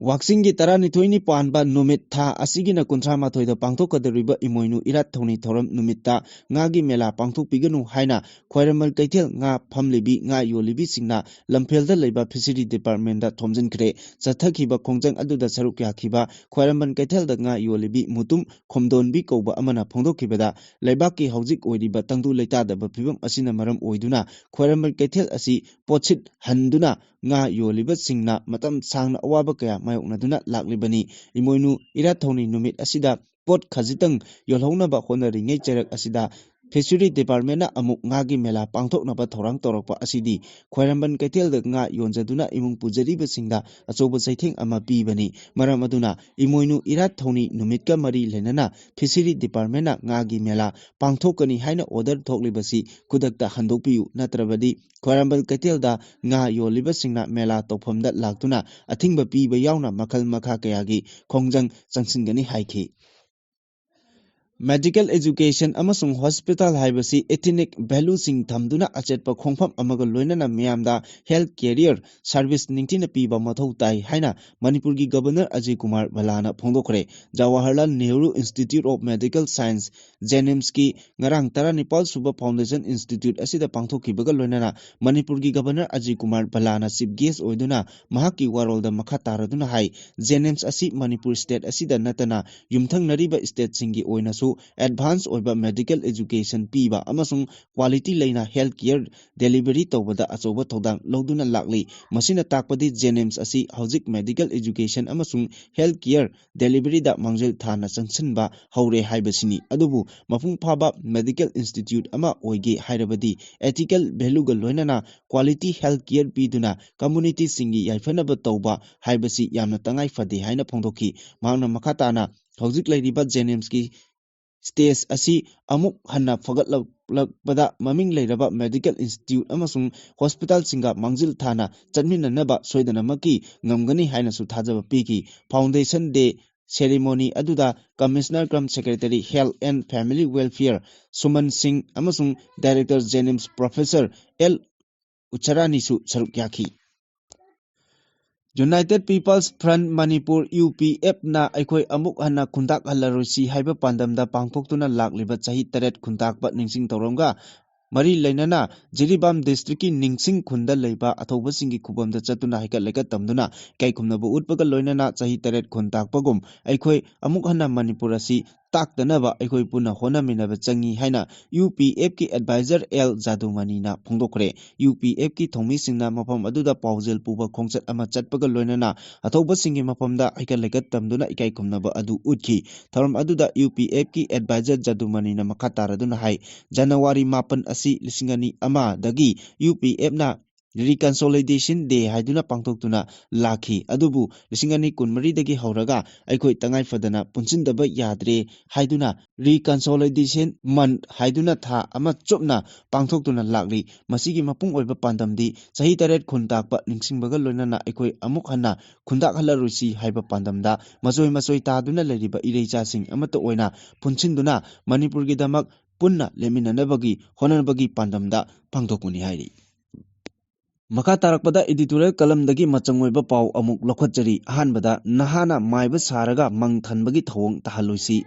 ꯋꯥꯛꯆꯤꯡꯒꯤ ꯇꯔꯥꯅꯤꯊꯣꯏꯅꯤ ꯄꯥꯟꯕ ꯅꯨꯃꯤꯠ ꯊꯥ ꯑꯁꯤꯒꯤꯅ ꯀꯨꯟꯊ꯭ꯔꯥ ꯃꯥꯊꯣꯏꯗ ꯄꯥꯡꯊꯣꯛꯀꯗꯧꯔꯤꯕ ꯏꯃꯣꯏꯅꯨ ꯏꯔꯥꯠ ꯊꯧꯅꯤ ꯊꯧꯔꯝ ꯅꯨꯃꯤꯠꯇ ꯉꯥꯒꯤ ꯃꯦꯂꯥ ꯄꯥꯡꯊꯣꯛꯄꯤꯒꯅꯨ ꯍꯥꯏꯅ ꯈ꯭ꯋꯥꯏꯔꯝꯕꯟ ꯀꯩꯊꯦꯜ ꯉꯥ ꯐꯝꯂꯤꯕꯤ ꯉꯥ ꯌꯣꯜꯂꯤꯕꯤꯁꯤꯡꯅ ꯂꯝꯐꯦꯜꯗ ꯂꯩꯕ ꯐꯤꯁꯔꯤ ꯗꯤꯄꯥꯔꯠꯃꯦꯟꯗ ꯊꯣꯝꯖꯤꯟꯈ꯭ꯔꯦ꯫ ꯆꯠꯊꯈꯤꯕ ꯈꯣꯡꯖꯪ ꯑꯗꯨꯗ ꯁꯔꯨꯛ ꯌꯥꯈꯤꯕ ꯈ꯭ꯋꯥꯏꯔꯝꯕꯟ ꯀꯩꯊꯦꯜꯗ ꯉꯥ ꯌꯣꯜꯂꯤꯕꯤ ꯃꯨꯇꯨꯝ ꯈꯣꯝꯗꯣꯟꯕꯤ ꯀꯧꯕ ꯑꯃꯅ ꯐꯣꯡꯗꯣꯛꯈꯤꯕꯗ, ꯂꯩꯕꯥꯛꯀꯤ ꯍꯧꯖꯤꯛ ꯑꯣꯏꯔꯤꯕ ꯇꯪꯗꯨ ꯂꯩꯇꯥꯗꯕ ꯐꯤꯕꯝ ꯑꯁꯤꯅ ꯃꯔꯝ ꯑꯣꯏꯗꯨꯅ ꯈ꯭ꯋꯥꯏꯔꯝꯕꯟ ꯀꯩꯊꯦꯜ ꯑꯁꯤ ꯄꯣꯠꯁꯤꯠ ꯍꯟꯗꯨꯅ ꯉꯥ ꯌꯣꯜꯂꯤꯕꯁꯤꯡꯅ ꯃꯇꯝ ꯁꯥꯡꯅ ꯑꯋꯥꯕ ꯀꯌꯥ ꯃꯥꯌꯣꯛꯅꯗꯨꯅ ꯂꯥꯛꯂꯤꯕꯅꯤ꯫ ꯏꯃꯣꯏꯅꯨ ꯏꯔꯥꯠ ꯊꯧꯅꯤ ꯅꯨꯃꯤꯠ ꯑꯁꯤꯗ ꯄꯣꯠ ꯈꯖꯤꯛꯇꯪ ꯌꯣꯜꯍꯧꯅꯕ ꯍꯣꯠꯅꯔꯤꯉꯩ ꯆꯩꯔꯛ ꯑꯁꯤꯗ ꯐꯤꯁꯔꯤ ꯗꯤꯄꯥꯔꯠꯃꯦꯟꯅ ꯑꯃꯨꯛ ꯉꯥꯒꯤ ꯃꯦꯂꯥ ꯄꯥꯡꯊꯣꯛꯅꯕ ꯊꯧꯔꯥꯡ ꯇꯧꯔꯛꯄ ꯑꯁꯤꯗꯤ ꯈ꯭ꯋꯥꯏꯔꯝꯕꯟ ꯀꯩꯊꯦꯜꯗ ꯉꯥ ꯌꯣꯟꯖꯗꯨꯅ ꯏꯃꯨꯡ ꯄꯨꯖꯔꯤꯕꯁꯤꯡꯗ ꯑꯆꯧꯕ ꯆꯩꯊꯦꯡ ꯑꯃ ꯄꯤꯕꯅꯤ꯫ ꯃꯔꯝ ꯑꯗꯨꯅ ꯏꯃꯣꯏꯅꯨ ꯏꯔꯥꯠ ꯊꯧꯅꯤ ꯅꯨꯃꯤꯠꯀ ꯃꯔꯤ ꯂꯩꯅꯅ ꯐꯤꯁꯔꯤ ꯗꯤꯄꯥꯔꯠꯃꯦꯟꯅ ꯉꯥꯒꯤ ꯃꯦꯂꯥ ꯄꯥꯡꯊꯣꯛꯀꯅꯤ ꯍꯥꯏꯅ ꯑꯣꯔꯗꯔ ꯊꯣꯛꯂꯤꯕꯁꯤ ꯈꯨꯗꯛꯇ ꯍꯟꯗꯣꯛꯄꯤꯌꯨ, ꯅꯠꯇ꯭ꯔꯕꯗꯤ ꯈ꯭ꯋꯥꯏꯔꯝꯕꯟ ꯀꯩꯊꯦꯜꯗ ꯉꯥ ꯌꯣꯜꯂꯤꯕꯁꯤꯡꯅ ꯃꯦꯂꯥ ꯇꯧꯐꯝꯗ ꯂꯥꯛꯇꯨꯅ ꯑꯊꯤꯡꯕ ꯄꯤꯕ ꯌꯥꯎꯅ ꯃꯈꯜ ꯃꯈꯥ ꯀꯌꯥꯒꯤ ꯈꯣꯡꯖꯪ ꯆꯪꯁꯤꯟꯒꯅꯤ ꯍꯥꯏꯈꯤ꯫ ꯃꯦꯗꯤꯀꯦꯜ ꯑꯦꯖꯨꯀꯦꯁꯟ ꯑꯃꯁꯨꯡ ꯍꯣꯁꯄꯤꯇꯥꯜ ꯍꯥꯏꯕꯁꯤ ꯏꯊꯤꯅꯤꯛ ꯚꯦꯂꯨꯁꯤꯡ ꯊꯝꯗꯨꯅ ꯑꯆꯦꯠꯄ ꯈꯣꯡꯐꯝ ꯑꯃꯒ ꯂꯣꯏꯅꯅ ꯃꯤꯌꯥꯝꯗ ꯍꯦꯜꯊ ꯀꯦꯔꯤꯌꯔ ꯁꯥꯔꯚꯤꯁ ꯅꯤꯡꯊꯤꯅ ꯄꯤꯕ ꯃꯊꯧ ꯇꯥꯏ ꯍꯥꯏꯅ ꯃꯅꯤꯄꯨꯔꯒꯤ ꯒꯕꯔꯅꯔ ꯑꯖꯌ ꯀꯨꯃꯥꯔ ꯚꯜꯂꯥꯅ ꯐꯣꯡꯗꯣꯛꯈ꯭ꯔꯦ꯫ Jawaharlal Nehru institute of medical science, ꯖꯦꯅꯤꯝꯁꯀꯤ ꯉꯔꯥꯡ ꯇꯔꯥꯅꯤꯄꯥꯜ ꯁꯨꯕ ꯐꯥꯎꯟꯗꯦꯁꯟ ꯏꯟꯁꯇꯤꯇ꯭ꯌꯨꯠ ꯑꯁꯤꯗ ꯄꯥꯡꯊꯣꯛꯈꯤꯕꯒ ꯂꯣꯏꯅꯅ ꯃꯅꯤꯄꯨꯔꯒꯤ ꯒꯕꯔꯅꯔ ꯑꯖꯌ ꯀꯨꯃꯥꯔ ꯚꯜꯂꯥꯅ ꯆꯤꯐ ꯒꯦꯁ ꯑꯣꯏꯗꯨꯅ ꯃꯍꯥꯛꯀꯤ ꯋꯥꯔꯣꯜꯗ ꯃꯈꯥ ꯇꯥꯔꯗꯨꯅ ꯍꯥꯏ, ꯖꯦꯅꯤꯝꯁ ꯑꯁꯤ ꯃꯅꯤꯄꯨꯔ ꯁ꯭ꯇꯦꯠ ꯑꯁꯤꯗ ꯅꯠꯇꯅ ꯌꯨꯝꯊꯪꯅꯔꯤꯕ ꯁ꯭ꯇꯦꯠꯁꯤꯡꯒꯤ ꯑꯣꯏꯅꯁꯨ ꯑꯦꯗꯚꯥꯟꯁ ꯑꯣꯏꯕ ꯃꯦꯗꯤꯀꯦꯜ ꯑꯦꯖꯨꯀꯦꯁꯟ ꯄꯤꯕ ꯑꯃꯁꯨꯡ ꯀ꯭ꯋꯥꯂꯤꯇꯤ ꯂꯩꯅ ꯍꯦꯜꯊ ꯀꯦꯌꯔ ꯗꯦꯂꯤꯚꯔꯤ ꯇꯧꯕꯗ ꯑꯆꯧꯕ ꯊꯧꯗꯥꯡ ꯂꯧꯗꯨꯅ ꯂꯥꯛꯂꯤ꯫ ꯃꯁꯤꯅ ꯇꯥꯛꯄꯗꯤ ꯖꯦꯅꯤꯝꯁ ꯑꯁꯤ ꯍꯧꯖꯤꯛ ꯃꯦꯗꯤꯀꯦꯜ ꯑꯦꯖꯨꯀꯦꯁꯟ ꯑꯃꯁꯨꯡ ꯍꯦꯜꯊ ꯀꯦꯌꯔ ꯗꯦꯂꯤꯚꯔꯤꯗ ꯃꯥꯡꯖꯤꯜ ꯊꯥꯅ ꯆꯪꯁꯤꯟꯕ ꯍꯧꯔꯦ ꯍꯥꯏꯕꯁꯤꯅꯤ꯫ ꯑꯗꯨꯕꯨ ꯃꯄꯨꯡ ꯐꯥꯕ ꯃꯦꯗꯤꯀꯦꯜ ꯏꯟꯁꯇꯤꯇ꯭ꯌꯨꯠ ꯑꯃ ꯑꯣꯏꯒꯦ ꯍꯥꯏꯔꯕꯗꯤ ꯑꯦꯊꯤꯀꯦꯜ ꯚꯦꯂꯨꯒ ꯂꯣꯏꯅꯅ ꯀ꯭ꯋꯥꯂꯤꯇꯤ ꯍꯦꯜꯊ ꯀꯦꯌꯔ ꯄꯤꯗꯨꯅ ꯀꯝꯃꯨꯅꯤꯇꯤꯁꯤꯡꯒꯤ ꯌꯥꯏꯐꯅꯕ ꯇꯧꯕ ꯍꯥꯏꯕꯁꯤ ꯌꯥꯝꯅ ꯇꯉꯥꯏ ꯐꯗꯦ ꯍꯥꯏꯅ ꯐꯣꯡꯗꯣꯛꯈꯤ꯫ ꯃꯍꯥꯛꯅ ꯃꯈꯥ ꯇꯥꯅ ꯍꯧꯖꯤꯛ ꯂꯩꯔꯤꯕ ꯖꯦꯅꯤꯝꯁꯀꯤ stage ꯑꯁꯤ ꯑꯃꯨꯛ ꯍꯟꯅ ꯐꯒꯠꯂꯛꯄꯗ ꯃꯃꯤꯡ ꯂꯩꯔꯕ medical institute ꯑꯃꯁꯨꯡ hospitalꯁꯤꯡꯒ ꯃꯥꯡꯖꯤꯜ ꯊꯥꯅ ꯆꯠꯃꯤꯟꯅꯅꯕ ꯁꯣꯏꯗꯅꯃꯛꯀꯤ ꯉꯝꯒꯅꯤ ꯍꯥꯏꯅꯁꯨ ꯊꯥꯖꯕ ꯄꯤꯈꯤ꯫ Foundation Day ceremony ꯑꯗꯨꯗ Commissioner cum Secretary Health and Family Welfare ꯁꯨꯃꯟ ꯁꯤꯡ ꯑꯃꯁꯨꯡ Director JNIMS Professor ꯑꯦꯜ ꯎꯆꯔꯥꯅꯤꯁꯨ ꯁꯔꯨꯛ ꯌꯥꯈꯤ꯫ United People's Front Manipur, UPFꯅ ꯑꯩꯈꯣꯏ ꯑꯃꯨꯛ ꯍꯟꯅ ꯈꯨꯟꯇꯥꯛ ꯍꯜꯂꯔꯣꯏꯁꯤ ꯍꯥꯏꯕ ꯄꯥꯟꯗꯝꯗ ꯄꯥꯡꯊꯣꯛꯇꯨꯅ ꯂꯥꯛꯂꯤꯕ ꯆꯍꯤ ꯇꯔꯦꯠ ꯈꯨꯟꯇꯥꯛꯄ ꯅꯤꯡꯁꯤꯡ ꯊꯧꯔꯝꯒ ꯃꯔꯤ ꯂꯩꯅꯅ ꯖꯤꯔꯤꯕꯥꯝ districtꯀꯤ ꯅꯤꯡꯁꯤꯡ ꯈꯨꯟꯗ ꯂꯩꯕ ꯑꯊꯧꯕꯁꯤꯡꯒꯤ ꯈꯨꯕꯝꯗ ꯆꯠꯇꯨꯅ ꯍꯩꯀꯠ ꯂꯩꯀꯠ ꯇꯝꯗꯨꯅ ꯏꯀꯥꯏ ꯈꯨꯝꯅꯕ ꯎꯠꯄꯒ ꯂꯣꯏꯅꯅ ꯆꯍꯤ ꯇꯔꯦꯠ ꯈꯨꯟ ꯇꯥꯛꯄꯒꯨꯝ ꯑꯩꯈꯣꯏ ꯑꯃꯨꯛ ꯍꯟꯅ ꯃꯅꯤꯄꯨꯔ ꯑꯁꯤ ꯇꯥꯛꯇꯅꯕ ꯑꯩꯈꯣꯏ ꯄꯨꯟꯅ ꯍꯣꯠꯅꯃꯤꯟꯅꯕ ꯆꯪꯏ ꯍꯥꯏꯅ UPFꯀꯤ advisor ꯑꯦꯜ ꯖꯥꯗꯨꯃꯅꯤꯅ ꯐꯣꯡꯗꯣꯛꯈ꯭ꯔꯦ꯫ UPFꯀꯤ ꯊꯧꯃꯤꯁꯤꯡꯅ ꯃꯐꯝ ꯑꯗꯨꯗ ꯄꯥꯎꯖꯦꯜ ꯄꯨꯕ ꯈꯣꯡꯆꯠ ꯑꯃ ꯆꯠꯄꯒ ꯂꯣꯏꯅꯅ ꯑꯊꯧꯕꯁꯤꯡꯒꯤ ꯃꯐꯝꯗ ꯍꯩꯀꯠ ꯂꯩꯀꯠ ꯇꯝꯗꯨꯅ ꯏꯀꯥꯏ ꯈꯨꯝꯅꯕ ꯑꯗꯨ ꯎꯠꯈꯤ꯫ ꯊꯧꯔꯝ ꯑꯗꯨꯗ UPFꯀꯤ advisor ꯖꯥꯗꯨꯃꯅꯤꯅ ꯃꯈꯥ ꯇꯥꯔꯗꯨꯅ ꯍꯥꯏ, ꯖꯅꯋꯥꯔꯤ ꯃꯥꯄꯟ ꯑꯁꯤ ꯂꯤꯁꯤꯡ ꯑꯅꯤ ꯑꯃꯗꯒꯤ UPFꯅ Reconciliation Day ꯍꯥꯏꯗꯨꯅ ꯄꯥꯡꯊꯣꯛꯇꯨꯅ ꯂꯥꯛꯈꯤ꯫ ꯑꯗꯨꯕꯨ ꯂꯤꯁꯤꯡ ꯑꯅꯤ ꯀꯨꯟꯃꯔꯤꯗꯒꯤ ꯍꯧꯔꯒ ꯑꯩꯈꯣꯏ ꯇꯉꯥꯏ ꯐꯗꯅ ꯄꯨꯟꯁꯤꯟꯗꯕ ꯌꯥꯗ꯭ꯔꯦ ꯍꯥꯏꯗꯨꯅ Reconciliation Month ꯍꯥꯏꯗꯨꯅ ꯊꯥ ꯑꯃ ꯆꯨꯞꯅ ꯄꯥꯡꯊꯣꯛꯇꯨꯅ ꯂꯥꯛꯂꯤ꯫ ꯃꯁꯤꯒꯤ ꯃꯄꯨꯡ ꯑꯣꯏꯕ ꯄꯥꯟꯗꯝꯗꯤ ꯆꯍꯤ ꯇꯔꯦꯠ ꯈꯨꯟ ꯇꯥꯛꯄ ꯅꯤꯡꯁꯤꯡꯕꯒ ꯂꯣꯏꯅꯅ ꯑꯩꯈꯣꯏ ꯑꯃꯨꯛ ꯍꯟꯅ ꯈꯨꯟꯗꯥꯛꯍꯜꯂꯔꯣꯏꯁꯤ ꯍꯥꯏꯕ ꯄꯥꯟꯗꯝꯗ ꯃꯆꯣꯏ ꯃꯆꯣꯏ ꯇꯥꯗꯨꯅ ꯂꯩꯔꯤꯕ ꯏꯔꯩꯆꯥꯁꯤꯡ ꯑꯃꯠꯇ ꯑꯣꯏꯅ ꯄꯨꯟꯁꯤꯟꯗꯨꯅ ꯃꯅꯤꯄꯨꯔꯒꯤꯗꯃꯛ ꯄꯨꯟꯅ ꯂꯦꯞꯃꯤꯟꯅꯅꯕꯒꯤ ꯍꯣꯠꯅꯕꯒꯤ ꯄꯥꯟꯗꯝꯗ ꯄꯥꯡꯊꯣꯛꯄꯅꯤ ꯍꯥꯏꯔꯤ꯫ ꯃꯈꯥ ꯇꯥꯔꯛꯄꯗ editorial columnꯗꯒꯤ ꯃꯆꯪ ꯑꯣꯏꯕ ꯄꯥꯎ ꯑꯃꯨꯛ ꯂꯧꯈꯠꯆꯔꯤ꯫ ꯑꯍꯥꯟꯕꯗ, ꯅꯍꯥꯅ ꯃꯥꯏꯕ ꯁꯥꯔꯒ ꯃꯪ ꯊꯟꯕꯒꯤ ꯊꯧꯑꯣꯡ ꯇꯥꯍꯜꯂꯣꯏꯁꯤ꯫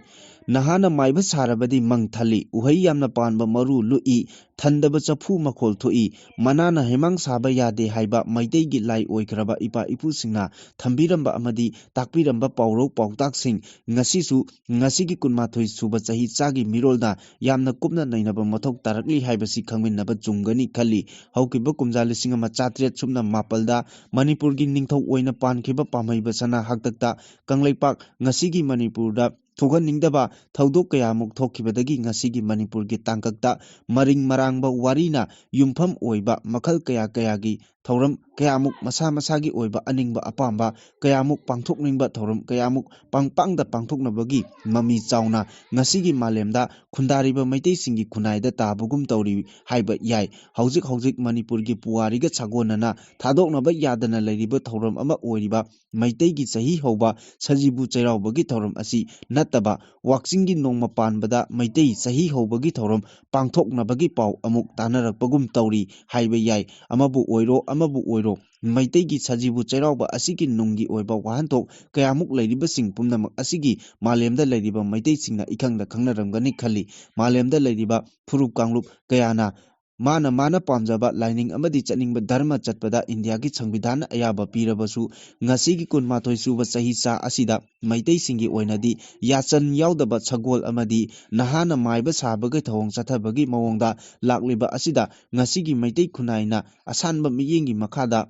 ꯅꯍꯥꯅ ꯃꯥꯏꯕ ꯁꯥꯔꯕꯗꯤ ꯃꯪ ꯊꯜꯂꯤ, ꯎꯍꯩ ꯌꯥꯝꯅ ꯄꯥꯟꯕ ꯃꯔꯨ ꯂꯨꯛꯏ, ꯊꯟꯗꯕ ꯆꯐꯨ ꯃꯈꯣꯜ ꯊꯣꯛꯏ, ꯃꯅꯥꯅ ꯍꯩꯃꯥꯡ ꯁꯥꯕ ꯌꯥꯗꯦ ꯍꯥꯏꯕ ꯃꯩꯇꯩꯒꯤ ꯂꯥꯏ ꯑꯣꯏꯈ꯭ꯔꯕ ꯏꯄꯥ ꯏꯄꯨꯁꯤꯡꯅ ꯊꯝꯕꯤꯔꯝꯕ ꯑꯃꯗꯤ ꯇꯥꯛꯄꯤꯔꯝꯕ ꯄꯥꯎꯔꯧ ꯄꯥꯎꯇꯥꯛꯁꯤꯡ ꯉꯁꯤꯁꯨ ꯉꯁꯤꯒꯤ ꯀꯨꯟꯃꯥꯊꯣꯏ ꯁꯨꯕ ꯆꯍꯤ ꯆꯥꯒꯤ ꯃꯤꯔꯣꯜꯗ ꯌꯥꯝꯅ ꯀꯨꯞꯅ ꯅꯩꯅꯕ ꯃꯊꯧ ꯇꯥꯔꯛꯂꯤ ꯍꯥꯏꯕꯁꯤ ꯈꯪꯃꯤꯟꯅꯕ ꯆꯨꯝꯒꯅꯤ ꯈꯜꯂꯤ꯫ ꯍꯧꯈꯤꯕ ꯀꯨꯝꯖꯥ ꯂꯤꯁꯤꯡ ꯑꯃ ꯆꯥꯇ꯭ꯔꯦꯠ ꯁꯨꯞꯅ ꯃꯥꯄꯜꯗ ꯃꯅꯤꯄꯨꯔꯒꯤ ꯅꯤꯡꯊꯧ ꯑꯣꯏꯅ ꯄꯥꯟꯈꯤꯕ ꯄꯥꯝꯍꯩꯕ ꯁꯅꯥ ꯍꯥꯛꯇꯛꯇ ꯀꯪꯂꯩꯄꯥꯛ, ꯉꯁꯤꯒꯤ ꯃꯅꯤꯄꯨꯔꯗ ꯊꯣꯛꯍꯟꯅꯤꯡꯗꯕ ꯊꯧꯗꯣꯛ ꯀꯌꯥꯃꯨꯛ ꯊꯣꯛꯈꯤꯕꯗꯒꯤ ꯉꯁꯤꯒꯤ ꯃꯅꯤꯄꯨꯔꯒꯤ ꯇꯥꯡꯀꯛꯇ ꯃꯔꯤꯡ ꯃꯔꯥꯡꯕ ꯋꯥꯔꯤꯅ ꯌꯨꯝꯐꯝ ꯑꯣꯏꯕ ꯃꯈꯜ ꯀꯌꯥ ꯀꯌꯥꯒꯤ ꯊꯧꯔꯝ ꯀꯌꯥꯃꯨꯛ ꯃꯁꯥ ꯃꯁꯥꯒꯤ ꯑꯣꯏꯕ ꯑꯅꯤꯡꯕ ꯑꯄꯥꯝꯕ ꯀꯌꯥꯃꯨꯛ ꯄꯥꯡꯊꯣꯛꯅꯤꯡꯕ ꯊꯧꯔꯝ ꯀꯌꯥꯃꯨꯛ ꯄꯥꯡ ꯄꯥꯡꯗ ꯄꯥꯡꯊꯣꯛꯅꯕꯒꯤ ꯃꯃꯤ ꯆꯥꯎꯅ ꯉꯁꯤꯒꯤ ꯃꯥꯂꯦꯝꯗ ꯈꯨꯟꯗꯥꯔꯤꯕ ꯃꯩꯇꯩꯁꯤꯡꯒꯤ ꯈꯨꯟꯅꯥꯏꯗ ꯇꯥꯕꯒꯨꯝ ꯇꯧꯔꯤ ꯍꯥꯏꯕ ꯌꯥꯏ꯫ ꯍꯧꯖꯤꯛ ꯍꯧꯖꯤꯛ ꯃꯅꯤꯄꯨꯔꯒꯤ ꯄꯨꯋꯥꯔꯤꯒ ꯁꯥꯒꯣꯟꯅꯅ ꯊꯥꯗꯣꯛꯅꯕ ꯌꯥꯗꯅ ꯂꯩꯔꯤꯕ ꯊꯧꯔꯝ ꯑꯃ ꯑꯣꯏꯔꯤꯕ ꯃꯩꯇꯩꯒꯤ ꯆꯍꯤ ꯍꯧꯕ ꯁꯖꯤꯕꯨ ꯆꯩꯔꯥꯎꯕꯒꯤ ꯊꯧꯔꯝ ꯑꯁꯤ ꯅꯠꯇꯕ, ꯋꯥꯛꯆꯤꯡꯒꯤ ꯅꯣꯡꯃ ꯄꯥꯟꯕꯗ ꯃꯩꯇꯩ ꯆꯍꯤ ꯍꯧꯕꯒꯤ ꯊꯧꯔꯝ ꯄꯥꯡꯊꯣꯛꯅꯕꯒꯤ ꯄꯥꯎ ꯑꯃꯨꯛ ꯇꯥꯅꯔꯛꯄꯒꯨꯝ ꯇꯧꯔꯤ ꯍꯥꯏꯕ ꯌꯥꯏ꯫ ꯑꯃꯕꯨ ꯑꯣꯏꯔꯣ, ꯑꯃꯕꯨ ꯑꯣꯏꯔꯣ, ꯃꯩꯇꯩꯒꯤ ꯁꯖꯤꯕꯨ ꯆꯩꯔꯥꯎꯕ ꯑꯁꯤꯒꯤ ꯅꯨꯡꯒꯤ ꯑꯣꯏꯕ ꯋꯥꯍꯟꯊꯣꯛ ꯀꯌꯥꯃꯨꯛ ꯂꯩꯔꯤꯕꯁꯤꯡ ꯄꯨꯝꯅꯃꯛ ꯑꯁꯤꯒꯤ ꯃꯥꯂꯦꯝꯗ ꯂꯩꯔꯤꯕ ꯃꯩꯇꯩꯁꯤꯡꯅ ꯏꯈꯪꯗ ꯈꯪꯅꯔꯝꯒꯅꯤ ꯈꯜꯂꯤ꯫ ꯃꯥꯂꯦꯝꯗ ꯂꯩꯔꯤꯕ ꯐꯨꯔꯨꯞ ꯀꯥꯡꯂꯨꯞ ꯀꯌꯥꯅ ꯃꯥꯅ ꯃꯥꯅ ꯄꯥꯝꯖꯕ ꯂꯥꯏꯅꯤꯡ ꯑꯃꯗꯤ ꯆꯠꯅꯤꯡꯕ ꯙꯔꯃ ꯆꯠꯄꯗ ꯏꯟꯗꯤꯌꯥꯒꯤ ꯁꯪꯕꯤꯙꯥꯟꯅ ꯑꯌꯥꯕ ꯄꯤꯔꯕꯁꯨ, ꯉꯁꯤꯒꯤ ꯀꯨꯟꯃꯥꯊꯣꯏ ꯁꯨꯕ ꯆꯍꯤ ꯆꯥ ꯑꯁꯤꯗ ꯃꯩꯇꯩꯁꯤꯡꯒꯤ ꯑꯣꯏꯅꯗꯤ ꯌꯥꯆꯟ ꯌꯥꯎꯗꯕ ꯁꯒꯣꯜ ꯑꯃꯗꯤ ꯅꯍꯥꯅ ꯃꯥꯏꯕ ꯁꯥꯕꯒꯤ ꯊꯧꯑꯣꯡ ꯆꯠꯊꯕꯒꯤ ꯃꯑꯣꯡꯗ ꯂꯥꯛꯂꯤꯕ ꯑꯁꯤꯗ ꯉꯁꯤꯒꯤ ꯃꯩꯇꯩ ꯈꯨꯟꯅꯥꯏꯅ ꯑꯁꯥꯟꯕ ꯃꯤꯠꯌꯦꯡꯒꯤ ꯃꯈꯥꯗ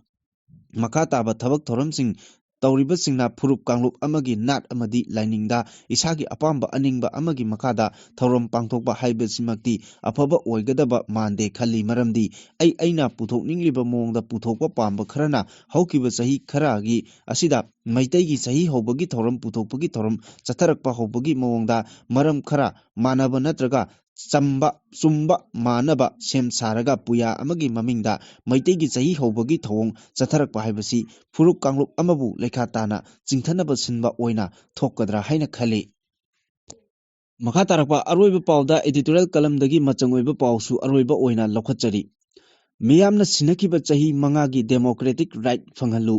ꯃꯈꯥ ꯇꯥꯕ ꯊꯕꯛ ꯊꯧꯔꯝꯁꯤꯡ ꯇꯧꯔꯤꯕꯁꯤꯡꯅ ꯐꯨꯔꯨꯞ ꯀꯥꯡꯂꯨꯞ ꯑꯃꯒꯤ ꯅꯥꯠ ꯑꯃꯗꯤ ꯂꯥꯏꯅꯤꯡꯗ ꯏꯁꯥꯒꯤ ꯑꯄꯥꯝꯕ ꯑꯅꯤꯡꯕ ꯑꯃꯒꯤ ꯃꯈꯥꯗ ꯊꯧꯔꯝ ꯄꯥꯡꯊꯣꯛꯄ ꯍꯥꯏꯕꯁꯤꯃꯛꯇꯤ ꯑꯐꯕ ꯑꯣꯏꯒꯗꯕ ꯃꯥꯟꯗꯦ ꯈꯜꯂꯤ꯫ ꯃꯔꯝꯗꯤ ꯑꯩ ꯑꯩꯅ ꯄꯨꯊꯣꯛꯅꯤꯡꯂꯤꯕ ꯃꯑꯣꯡꯗ ꯄꯨꯊꯣꯛꯄ ꯄꯥꯝꯕ ꯈꯔꯅ ꯍꯧꯈꯤꯕ ꯆꯍꯤ ꯈꯔꯒꯤ ꯑꯁꯤꯗ ꯃꯩꯇꯩꯒꯤ ꯆꯍꯤ ꯍꯧꯕꯒꯤ ꯊꯧꯔꯝ ꯄꯨꯊꯣꯛꯄꯒꯤ ꯊꯧꯔꯝ ꯆꯠꯊꯔꯛꯄ ꯍꯧꯕꯒꯤ ꯃꯑꯣꯡꯗ ꯃꯔꯝ ꯈꯔ ꯃꯥꯟꯅꯕ ꯅꯠꯇ꯭ꯔꯒ ꯆꯝꯕ, ꯆꯨꯝꯕ ꯃꯥꯟꯅꯕ ꯁꯦꯝ ꯁꯥꯔꯒ ꯄꯨꯌꯥ ꯑꯃꯒꯤ ꯃꯃꯤꯡꯗ ꯃꯩꯇꯩꯒꯤ ꯆꯍꯤ ꯍꯧꯕꯒꯤ ꯊꯧꯑꯣꯡ ꯆꯠꯊꯔꯛꯄ ꯍꯥꯏꯕꯁꯤ ꯐꯨꯔꯨꯞ ꯀꯥꯡꯂꯨꯞ ꯑꯃꯕꯨ ꯂꯩꯈꯥ ꯇꯥꯅ ꯆꯤꯡꯊꯅꯕ ꯁꯤꯟꯕ ꯑꯣꯏꯅ ꯊꯣꯛꯀꯗ꯭ꯔꯥ ꯍꯥꯏꯅ ꯈꯜꯂꯤ꯫ ꯃꯈꯥ ꯇꯥꯔꯛꯄ ꯑꯔꯣꯏꯕ ꯄꯥꯎꯗ editorial columnꯗꯒꯤ ꯃꯆꯪ ꯑꯣꯏꯕ ꯄꯥꯎꯁꯨ ꯑꯔꯣꯏꯕ ꯑꯣꯏꯅ ꯂꯧꯈꯠꯆꯔꯤ꯫ ꯃꯤꯌꯥꯝꯅ ꯁꯤꯟꯅꯈꯤꯕ ꯆꯍꯤ ꯃꯉꯥꯒꯤ democratic right ꯐꯪꯍꯜꯂꯨ꯫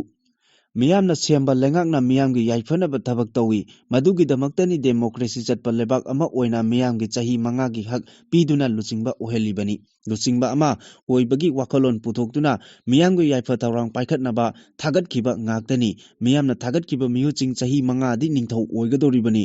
ꯃꯤꯌꯥꯝꯅ ꯁꯦꯝꯕ ꯂꯩꯉꯥꯛꯅ ꯃꯤꯌꯥꯝꯒꯤ ꯌꯥꯏꯐꯅꯕ ꯊꯕꯛ ꯇꯧꯏ꯫ ꯃꯗꯨꯒꯤꯗꯃꯛꯇꯅꯤ democracy ꯆꯠꯄ ꯂꯩꯕꯥꯛ ꯑꯃ ꯑꯣꯏꯅ ꯃꯤꯌꯥꯝꯒꯤ ꯆꯍꯤ ꯃꯉꯥꯒꯤ ꯍꯛ ꯄꯤꯗꯨꯅ ꯂꯨꯆꯤꯡꯕ ꯑꯣꯏꯍꯜꯂꯤꯕꯅꯤ꯫ ꯂꯨꯆꯤꯡꯕ ꯑꯃ ꯑꯣꯏꯕꯒꯤ ꯋꯥꯈꯜꯂꯣꯟ ꯄꯨꯊꯣꯛꯇꯨꯅ ꯃꯤꯌꯥꯝꯒꯤ ꯌꯥꯏꯐ ꯊꯧꯔꯥꯡ ꯄꯥꯏꯈꯠꯅꯕ ꯊꯥꯒꯠꯈꯤꯕ ꯉꯥꯛꯇꯅꯤ꯫ ꯃꯤꯌꯥꯝꯅ ꯊꯥꯒꯠꯈꯤꯕ ꯃꯤꯍꯨꯠꯁꯤꯡ ꯆꯍꯤ ꯃꯉꯥꯗꯤ ꯅꯤꯡꯊꯧ ꯑꯣꯏꯒꯗꯧꯔꯤꯕꯅꯤ꯫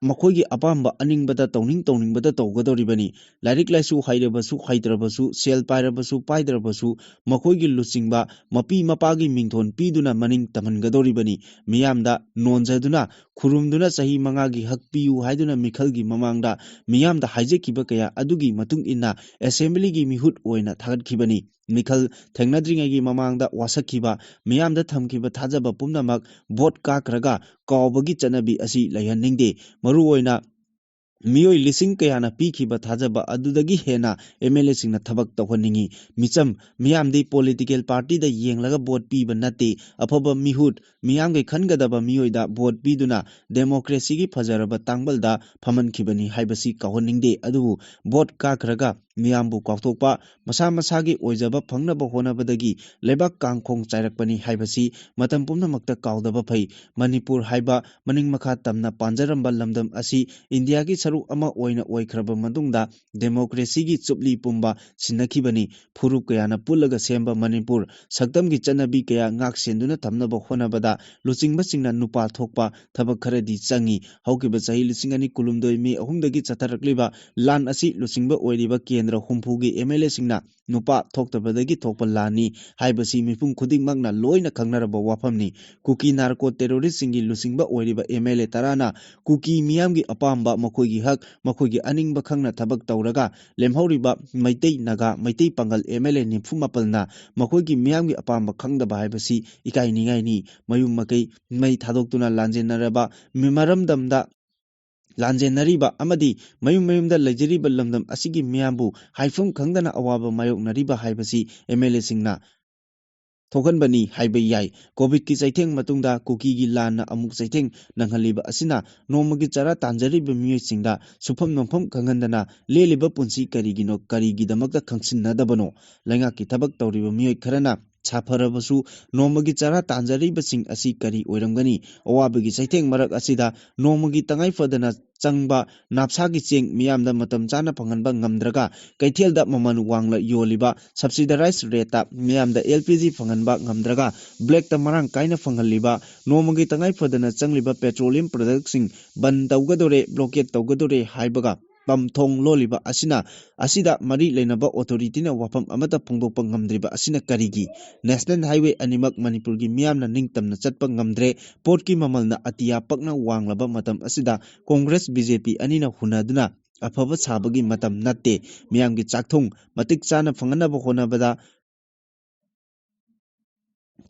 ꯃꯈꯣꯏꯒꯤ ꯑꯄꯥꯝꯕ ꯑꯅꯤꯡꯕꯗ ꯇꯧꯅꯤꯡ ꯇꯧꯅꯤꯡꯕꯗ ꯇꯧꯒꯗꯧꯔꯤꯕꯅꯤ꯫ ꯂꯥꯏꯔꯤꯛ ꯂꯥꯏꯁꯨ ꯍꯩꯔꯕꯁꯨ ꯍꯩꯇ꯭ꯔꯕꯁꯨ, ꯁꯦꯜ ꯄꯥꯏꯔꯕꯁꯨ ꯄꯥꯏꯗ꯭ꯔꯕꯁꯨ, ꯃꯈꯣꯏꯒꯤ ꯂꯨꯆꯤꯡꯕ ꯃꯄꯤ ꯃꯄꯥꯒꯤ ꯃꯤꯡꯊꯣꯟ ꯄꯤꯗꯨꯅ ꯃꯅꯤꯡ ꯇꯝꯍꯟꯒꯗꯧꯔꯤꯕꯅꯤ꯫ ꯃꯤꯌꯥꯝꯗ ꯅꯣꯟꯖꯗꯨꯅ ꯈꯨꯔꯨꯝꯗꯨꯅ ꯆꯍꯤ ꯃꯉꯥꯒꯤ ꯍꯛ ꯄꯤꯌꯨ ꯍꯥꯏꯗꯨꯅ ꯃꯤꯈꯜꯒꯤ ꯃꯃꯥꯡꯗ ꯃꯤꯌꯥꯝꯗ ꯍꯥꯏꯖꯈꯤꯕ ꯀꯌꯥ ꯑꯗꯨꯒꯤ ꯃꯇꯨꯡ ꯏꯟꯅ ꯑꯦꯁꯦꯝꯕ꯭ꯂꯤꯒꯤ ꯃꯤꯍꯨꯠ ꯑꯣꯏꯅ ꯊꯥꯒꯠꯈꯤꯕꯅꯤ꯫ ꯃꯤꯈꯜ ꯊꯦꯡꯅꯗ꯭ꯔꯤꯉꯩꯒꯤ ꯃꯃꯥꯡꯗ ꯋꯥꯁꯛꯈꯤꯕ, ꯃꯤꯌꯥꯝꯗ ꯊꯝꯈꯤꯕ ꯊꯥꯖꯕ ꯄꯨꯝꯅꯃꯛ ꯚꯣꯠ ꯀꯥꯈ꯭ꯔꯒ ꯀꯥꯎꯕꯒꯤ ꯆꯠꯅꯕꯤ ꯑꯁꯤ ꯂꯩꯍꯟꯅꯤꯡꯗꯦ꯫ ꯃꯔꯨꯑꯣꯏꯅ ꯃꯤꯑꯣꯏ ꯂꯤꯁꯤꯡ ꯀꯌꯥꯅ ꯄꯤꯈꯤꯕ ꯊꯥꯖꯕ ꯑꯗꯨꯗꯒꯤ ꯍꯦꯟꯅ ꯑꯦꯝ ꯑꯦꯜ ꯑꯦꯁꯤꯡꯅ ꯊꯕꯛ ꯇꯧꯍꯟꯅꯤꯡꯏ꯫ ꯃꯤꯆꯝ ꯃꯤꯌꯥꯝꯗꯤ ꯄꯣꯂꯤꯇꯤꯀꯦꯜ ꯄꯥꯔꯇꯤꯗ ꯌꯦꯡꯂꯒ ꯚꯣꯠ ꯄꯤꯕ ꯅꯠꯇꯦ꯫ ꯑꯐꯕ ꯃꯤꯍꯨꯠ, ꯃꯤꯌꯥꯝꯒꯤ ꯈꯟꯒꯗꯕ ꯃꯤꯑꯣꯏꯗ ꯚꯣꯠ ꯄꯤꯗꯨꯅ ꯗꯦꯃꯣꯀ꯭ꯔꯦꯁꯤꯒꯤ ꯐꯖꯔꯕ ꯇꯥꯡꯕꯜꯗ ꯐꯝꯍꯟꯈꯤꯕꯅꯤ ꯍꯥꯏꯕꯁꯤ ꯀꯥꯎꯍꯟꯅꯤꯡꯗꯦ꯫ ꯑꯗꯨꯕꯨ ꯚꯣꯠ ꯀꯥꯈ꯭ꯔꯒ ꯃꯤꯌꯥꯝꯕꯨ ꯀꯥꯎꯊꯣꯛꯄ, ꯃꯁꯥ ꯃꯁꯥꯒꯤ ꯑꯣꯏꯖꯕ ꯐꯪꯅꯕ ꯍꯣꯠꯅꯕꯗꯒꯤ ꯂꯩꯕꯥꯛ ꯀꯥꯡꯈꯣꯡ ꯆꯥꯏꯔꯛꯄꯅꯤ ꯍꯥꯏꯕꯁꯤ ꯃꯇꯝ ꯄꯨꯝꯅꯃꯛꯇ ꯀꯥꯎꯗꯕ ꯐꯩ꯫ ꯃꯅꯤꯄꯨꯔ ꯍꯥꯏꯕ ꯃꯅꯤꯡ ꯃꯈꯥ ꯇꯝꯅ ꯄꯥꯟꯖꯔꯝꯕ ꯂꯝꯗꯝ ꯑꯁꯤ ꯏꯟꯗꯤꯌꯥꯒꯤ ꯁꯔꯨꯛ ꯑꯃ ꯑꯣꯏꯅ ꯑꯣꯏꯈ꯭ꯔꯕ ꯃꯇꯨꯡꯗ ꯗꯦꯃꯣꯀ꯭ꯔꯦꯁꯤꯒꯤ ꯆꯨꯞꯂꯤ ꯄꯨꯝꯕ ꯁꯤꯟꯅꯈꯤꯕꯅꯤ꯫ ꯐꯨꯔꯨꯞ ꯀꯌꯥꯅ ꯄꯨꯜꯂꯒ ꯁꯦꯝꯕ ꯃꯅꯤꯄꯨꯔ, ꯁꯛꯇꯝꯒꯤ ꯆꯠꯅꯕꯤ ꯀꯌꯥ ꯉꯥꯛ ꯁꯦꯟꯗꯨꯅ ꯊꯝꯅꯕ ꯍꯣꯠꯅꯕꯗ ꯂꯨꯆꯤꯡꯕꯁꯤꯡꯅ ꯅꯨꯄꯥ ꯊꯣꯛꯄ ꯊꯕꯛ ꯈꯔꯗꯤ ꯆꯪꯏ꯫ ꯍꯧꯈꯤꯕ ꯆꯍꯤ ꯂꯤꯁꯤꯡ ꯑꯅꯤ ꯀꯨꯟꯍꯨꯝꯗꯣꯏ ꯃꯦ ꯑꯍꯨꯝꯗꯒꯤ ꯆꯠꯊꯔꯛꯂꯤꯕ ꯂꯥꯟ ꯑꯁꯤ ꯂꯨꯆꯤꯡꯕ ꯑꯣꯏꯔꯤꯕ ꯀꯦꯟꯗ꯭ꯔ ꯍꯨꯝꯐꯨꯒꯤ ꯑꯦꯝ ꯑꯦꯜ ꯑꯦꯁꯤꯡꯅ ꯅꯨꯄꯥ ꯊꯣꯛꯇꯕꯗꯒꯤ ꯊꯣꯛꯄ ꯂꯥꯟꯅꯤ ꯍꯥꯏꯕꯁꯤ ꯃꯤꯄꯨꯝ ꯈꯨꯗꯤꯡꯃꯛꯅ ꯂꯣꯏꯅ ꯈꯪꯅꯔꯕ ꯋꯥꯐꯝꯅꯤ꯫ ꯀꯨꯀꯤ ꯅꯥꯔꯀꯣ ꯇꯦꯔꯣꯔꯤꯁꯁꯤꯡꯒꯤ ꯂꯨꯆꯤꯡꯕ ꯑꯣꯏꯔꯤꯕ ꯑꯦꯝ ꯑꯦꯜ ꯑꯦ ꯇꯔꯥꯅ ꯀꯨꯀꯤ ꯃꯤꯌꯥꯝꯒꯤ ꯑꯄꯥꯝꯕ, ꯃꯈꯣꯏꯒꯤ ꯍꯛ, ꯃꯈꯣꯏꯒꯤ ꯑꯅꯤꯡꯕ ꯈꯪꯅ ꯊꯕꯛ ꯇꯧꯔꯒ ꯂꯦꯝꯍꯧꯔꯤꯕ ꯃꯩꯇꯩ, ꯅꯥꯒꯥ, ꯃꯩꯇꯩ ꯄꯥꯡꯒꯜ ꯑꯦꯝ ꯑꯦꯜ ꯑꯦ ꯅꯤꯐꯨ ꯃꯥꯄꯜꯅ ꯃꯈꯣꯏꯒꯤ ꯃꯤꯌꯥꯝꯒꯤ ꯑꯄꯥꯝꯕ ꯈꯪꯗꯕ ꯍꯥꯏꯕꯁꯤ ꯏꯀꯥꯏꯅꯤꯡꯉꯥꯏꯅꯤ꯫ ꯃꯌꯨꯝ ꯃꯀꯩ ꯃꯩ ꯊꯥꯗꯣꯛꯇꯨꯅ ꯂꯥꯟꯖꯦꯟꯅꯔꯕ ꯃꯔꯝꯗꯝꯗ ꯂꯥꯟꯖꯦꯟꯅꯔꯤꯕ ꯑꯃꯗꯤ ꯃꯌꯨꯝ ꯃꯌꯨꯝꯗ ꯂꯩꯖꯔꯤꯕ ꯂꯝꯗꯝ ꯑꯁꯤꯒꯤ ꯃꯤꯌꯥꯝꯕꯨ ꯍꯥꯏꯐꯝ ꯈꯪꯗꯅ ꯑꯋꯥꯕ ꯃꯥꯌꯣꯛꯅꯔꯤꯕ ꯍꯥꯏꯕꯁꯤ ꯑꯦꯝ ꯑꯦꯜ ꯑꯦꯁꯤꯡꯅ ꯊꯣꯛꯍꯟꯕꯅꯤ ꯍꯥꯏꯕ ꯌꯥꯏ꯫ ꯀꯣꯚꯤꯗꯀꯤ ꯆꯩꯊꯦꯡ ꯃꯇꯨꯡꯗ ꯀꯨꯀꯤꯒꯤ ꯂꯥꯟꯅ ꯑꯃꯨꯛ ꯆꯩꯊꯦꯡ ꯅꯪꯍꯜꯂꯤꯕ ꯑꯁꯤꯅ ꯅꯣꯡꯃꯒꯤ ꯆꯔꯥ ꯇꯥꯟꯖꯔꯤꯕ ꯃꯤꯑꯣꯏꯁꯤꯡꯗ ꯁꯨꯐꯝ ꯅꯣꯝꯐꯝ ꯈꯪꯍꯟꯗꯅ ꯂꯦꯜꯂꯤꯕ ꯄꯨꯟꯁꯤ ꯀꯔꯤꯒꯤꯅꯣ, ꯀꯔꯤꯒꯤꯗꯃꯛꯇ ꯈꯪꯁꯤꯟꯅꯗꯕꯅꯣ? ꯂꯩꯉꯥꯛꯀꯤ ꯊꯕꯛ ꯇꯧꯔꯤꯕ ꯃꯤꯑꯣꯏ ꯈꯔꯅ ꯁꯥꯐꯔꯕꯁꯨ ꯅꯣꯡꯃꯒꯤ ꯆꯔꯥ ꯇꯥꯟꯖꯔꯤꯕꯁꯤꯡ ꯑꯁꯤ ꯀꯔꯤ ꯑꯣꯏꯔꯝꯒꯅꯤ? ꯑꯋꯥꯕꯒꯤ ꯆꯩꯊꯦꯡ ꯃꯔꯛ ꯑꯁꯤꯗ ꯅꯣꯡꯃꯒꯤ ꯇꯉꯥꯏ ꯐꯗꯅ ꯆꯪꯕ ꯅꯥꯞꯁꯥꯒꯤ ꯆꯦꯡ ꯃꯤꯌꯥꯝꯗ ꯃꯇꯝ ꯆꯥꯅ ꯐꯪꯍꯟꯕ ꯉꯝꯗ꯭ꯔꯒ, ꯀꯩꯊꯦꯜꯗ ꯃꯃꯜ ꯋꯥꯡꯅ ꯌꯣꯜꯂꯤꯕ, subsidized rate ꯇ ꯃꯤꯌꯥꯝꯗ ꯑꯦꯜ ꯄꯤ ꯖꯤ ꯐꯪꯍꯟꯕ ꯉꯝꯗ꯭ꯔꯒ, black ꯇ ꯃꯔꯥꯡ ꯀꯥꯏꯅ ꯐꯪꯍꯜꯂꯤꯕ, ꯅꯣꯡꯃꯒꯤ ꯇꯉꯥꯏ ꯐꯗꯅ ꯆꯪꯂꯤꯕ petroleum product ꯁꯤꯡ ꯕꯟ ꯇꯧꯒꯗꯣꯔꯦ, blockade ꯇꯧꯒꯗꯣꯔꯦ ꯍꯥꯏꯕꯒ, ꯄꯝꯊꯣꯡ ꯂꯣꯜꯂꯤꯕ ꯑꯁꯤꯅ, ꯑꯁꯤꯗ ꯃꯔꯤ ꯂꯩꯅꯕ authority ꯅ ꯋꯥꯐꯝ ꯑꯃꯠꯇ ꯐꯣꯡꯗꯣꯛꯄ ꯉꯝꯗ꯭ꯔꯤꯕ ꯑꯁꯤꯅ ꯀꯔꯤꯒꯤ? National Highway ꯑꯅꯤꯃꯛ ꯃꯅꯤꯄꯨꯔꯒꯤ ꯃꯤꯌꯥꯝꯅ ꯅꯤꯡꯇꯝꯅ ꯆꯠꯄ ꯉꯝꯗ꯭ꯔꯦ꯫ ꯄꯣꯠꯀꯤ ꯃꯃꯜꯅ ꯑꯇꯤꯌꯥ ꯄꯛꯅ ꯋꯥꯡꯂꯕ ꯃꯇꯝ ꯑꯁꯤꯗ Congress B J P ꯑꯅꯤꯅ ꯍꯨꯟꯅꯗꯨꯅ ꯑꯐꯕ ꯁꯥꯕꯒꯤ ꯃꯇꯝ ꯅꯠꯇꯦ꯫ ꯃꯤꯌꯥꯝꯒꯤ ꯆꯥꯛꯊꯨꯡ ꯃꯇꯤꯛ ꯆꯥꯅ ꯐꯪꯍꯟꯅꯕ ꯍꯣꯠꯅꯕꯗ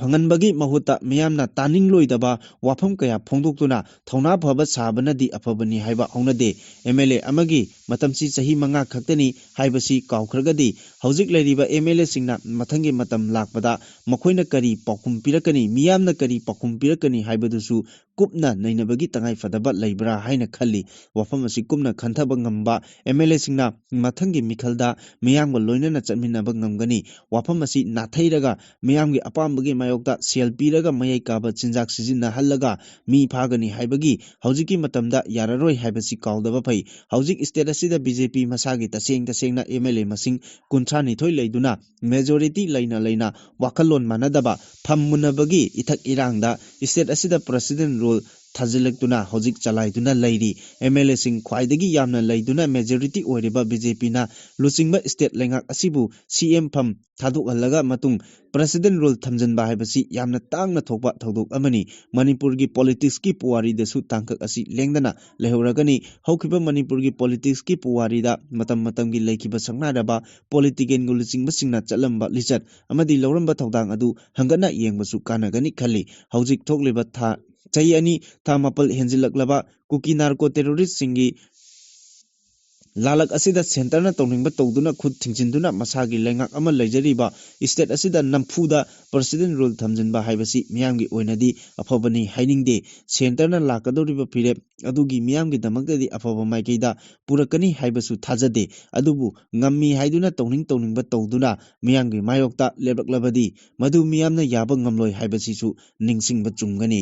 ꯐꯪꯍꯟꯕꯒꯤ ꯃꯍꯨꯠꯇ ꯃꯤꯌꯥꯝꯅ ꯇꯥꯅꯤꯡꯂꯣꯏꯗꯕ ꯋꯥꯐꯝ ꯀꯌꯥ ꯐꯣꯡꯗꯣꯛꯇꯨꯅ ꯊꯧꯅꯥ ꯐꯕ ꯁꯥꯕꯅꯗꯤ ꯑꯐꯕꯅꯤ ꯍꯥꯏꯕ ꯍꯧꯅꯗꯦ꯫ M L A ꯑꯃꯒꯤ ꯃꯇꯝꯁꯤ ꯆꯍꯤ ꯃꯉꯥ ꯈꯛꯇꯅꯤ ꯍꯥꯏꯕꯁꯤ ꯀꯥꯎꯈ꯭ꯔꯒꯗꯤ, ꯍꯧꯖꯤꯛ ꯂꯩꯔꯤꯕ M L A ꯁꯤꯡꯅ ꯃꯊꯪꯒꯤ ꯃꯇꯝ ꯂꯥꯛꯄꯗ ꯃꯈꯣꯏꯅ ꯀꯔꯤ ꯄꯥꯎꯈꯨꯝ ꯄꯤꯔꯛꯀꯅꯤ, ꯃꯤꯌꯥꯝꯅ ꯀꯔꯤ ꯄꯥꯎꯈꯨꯝ ꯄꯤꯔꯛꯀꯅꯤ ꯍꯥꯏꯕꯗꯨꯁꯨ ꯀꯨꯞꯅ ꯅꯩꯅꯕꯒꯤ ꯇꯉꯥꯏ ꯐꯗꯕ ꯂꯩꯕ꯭ꯔꯥ ꯍꯥꯏꯅ ꯈꯜꯂꯤ꯫ ꯋꯥꯐꯝ ꯑꯁꯤ ꯀꯨꯞꯅ ꯈꯟꯊꯕ ꯉꯝꯕ M L A ꯁꯤꯡꯅ ꯃꯊꯪꯒꯤ ꯃꯤꯈꯜꯗ ꯃꯤꯌꯥꯝꯒ ꯂꯣꯏꯅꯅ ꯆꯠꯃꯤꯟꯅꯕ ꯉꯝꯒꯅꯤ꯫ ꯋꯥꯐꯝ ꯑꯁꯤ ꯅꯥꯊꯩꯔꯒ ꯃꯤꯌꯥꯝꯒꯤ ꯑꯄꯥꯝꯕꯒꯤ ꯃꯥꯌꯣꯛꯇ ꯁꯦꯜ ꯄꯤꯔꯒ ꯃꯌꯥꯏ ꯀꯥꯕ ꯆꯤꯟꯖꯥꯛ ꯁꯤꯖꯤꯟꯅꯍꯜꯂꯒ ꯃꯤ ꯐꯥꯒꯅꯤ ꯍꯥꯏꯕꯒꯤ ꯍꯧꯖꯤꯛꯀꯤ ꯃꯇꯝꯗ ꯌꯥꯔꯔꯣꯏ ꯍꯥꯏꯕꯁꯤ ꯀꯥꯎꯗꯕ ꯐꯩ꯫ ꯍꯧꯖꯤꯛ state ꯑꯁꯤꯗ B J P ꯃꯁꯥꯒꯤ ꯇꯁꯦꯡ ꯇꯁꯦꯡꯅ M L A ꯃꯁꯤꯡ ꯀꯨꯟꯊ꯭ꯔꯥ ꯅꯤꯊꯣꯏ ꯂꯩꯗꯨꯅ majority ꯂꯩꯅ ꯂꯩꯅ ꯋꯥꯈꯜꯂꯣꯟ ꯃꯥꯟꯅꯗꯕ ꯐꯝ ꯃꯨꯟꯅꯕꯒꯤ ꯏꯊꯛ ꯏꯔꯥꯡꯗ state ꯑꯁꯤꯗ president rule ꯊꯥꯖꯤꯜꯂꯛꯇꯨꯅ ꯍꯧꯖꯤꯛ ꯆꯂꯥꯏꯗꯨꯅ ꯂꯩꯔꯤ꯫ M L A ꯁꯤꯡ ꯈ꯭ꯋꯥꯏꯗꯒꯤ ꯌꯥꯝꯅ ꯂꯩꯗꯨꯅ majority ꯑꯣꯏꯔꯤꯕ B J P ꯅ ꯂꯨꯆꯤꯡꯕ state ꯂꯩꯉꯥꯛ ꯑꯁꯤꯕꯨ C M ꯐꯝ ꯊꯥꯗꯣꯛꯍꯜꯂꯒ ꯃꯇꯨꯡ president rule ꯊꯝꯖꯤꯟꯕ ꯍꯥꯏꯕꯁꯤ ꯌꯥꯝꯅ ꯇꯥꯡꯅ ꯊꯣꯛꯄ ꯊꯧꯗꯣꯛ ꯑꯃꯅꯤ꯫ ꯃꯅꯤꯄꯨꯔꯒꯤ politics ꯀꯤ ꯄꯨꯋꯥꯔꯤꯗꯁꯨ ꯇꯥꯡꯀꯛ ꯑꯁꯤ ꯂꯦꯡꯗꯅ ꯂꯩꯍꯧꯔꯒꯅꯤ꯫ ꯍꯧꯈꯤꯕ ꯃꯅꯤꯄꯨꯔꯒꯤ politics ꯀꯤ ꯄꯨꯋꯥꯔꯤꯗ ꯃꯇꯝ ꯃꯇꯝꯒꯤ ꯂꯩꯈꯤꯕ ꯁꯛꯅꯥꯏꯔꯕ politician ꯒ ꯂꯨꯆꯤꯡꯕꯁꯤꯡꯅ ꯆꯠꯂꯝꯕ ꯂꯤꯆꯠ ꯑꯃꯗꯤ ꯂꯧꯔꯝꯕ ꯊꯧꯗꯥꯡ ꯑꯗꯨ ꯍꯪꯒꯠꯅ ꯌꯦꯡꯕꯁꯨ ꯀꯥꯟꯅꯒꯅꯤ ꯈꯜꯂꯤ꯫ ꯍꯧꯖꯤꯛ ꯊꯣꯛꯂꯤꯕ ꯊꯥ, ꯆꯍꯤ ꯑꯅꯤ ꯊꯥ ꯃꯥꯄꯜ ꯍꯦꯟꯖꯤꯜꯂꯛꯂꯕ ꯀꯨꯀꯤ narco terrorist ꯁꯤꯡꯒꯤ ꯂꯥꯂꯛ ꯑꯁꯤꯗ centre ꯅ ꯇꯧꯅꯤꯡꯕ ꯇꯧꯗꯨꯅ ꯈꯨꯠ ꯊꯤꯡꯖꯤꯟꯗꯨꯅ ꯃꯁꯥꯒꯤ ꯂꯩꯉꯥꯛ ꯑꯃ ꯂꯩꯖꯔꯤꯕ state ꯑꯁꯤꯗ ꯅꯝꯐꯨꯗ president rule ꯊꯝꯖꯤꯟꯕ ꯍꯥꯏꯕꯁꯤ ꯃꯤꯌꯥꯝꯒꯤ ꯑꯣꯏꯅꯗꯤ ꯑꯐꯕꯅꯤ ꯍꯥꯏꯅꯤꯡꯗꯦ꯫ Centre ꯅ ꯂꯥꯛꯀꯗꯧꯔꯤꯕ ꯐꯤꯔꯦꯞ ꯑꯗꯨꯒꯤ ꯃꯤꯌꯥꯝꯒꯤꯗꯃꯛꯇꯗꯤ ꯑꯐꯕ ꯃꯥꯏꯀꯩꯗ ꯄꯨꯔꯛꯀꯅꯤ ꯍꯥꯏꯕꯁꯨ ꯊꯥꯖꯗꯦ꯫ ꯑꯗꯨꯕꯨ ꯉꯝꯃꯤ ꯍꯥꯏꯗꯨꯅ ꯇꯧꯅꯤꯡ ꯇꯧꯅꯤꯡꯕ ꯇꯧꯗꯨꯅ ꯃꯤꯌꯥꯝꯒꯤ ꯃꯥꯌꯣꯛꯇ ꯂꯦꯞꯂꯛꯂꯕꯗꯤ ꯃꯗꯨ ꯃꯤꯌꯥꯝꯅ ꯌꯥꯕ ꯉꯝꯂꯣꯏ ꯍꯥꯏꯕꯁꯤꯁꯨ ꯅꯤꯡꯁꯤꯡꯕ ꯆꯨꯝꯒꯅꯤ꯫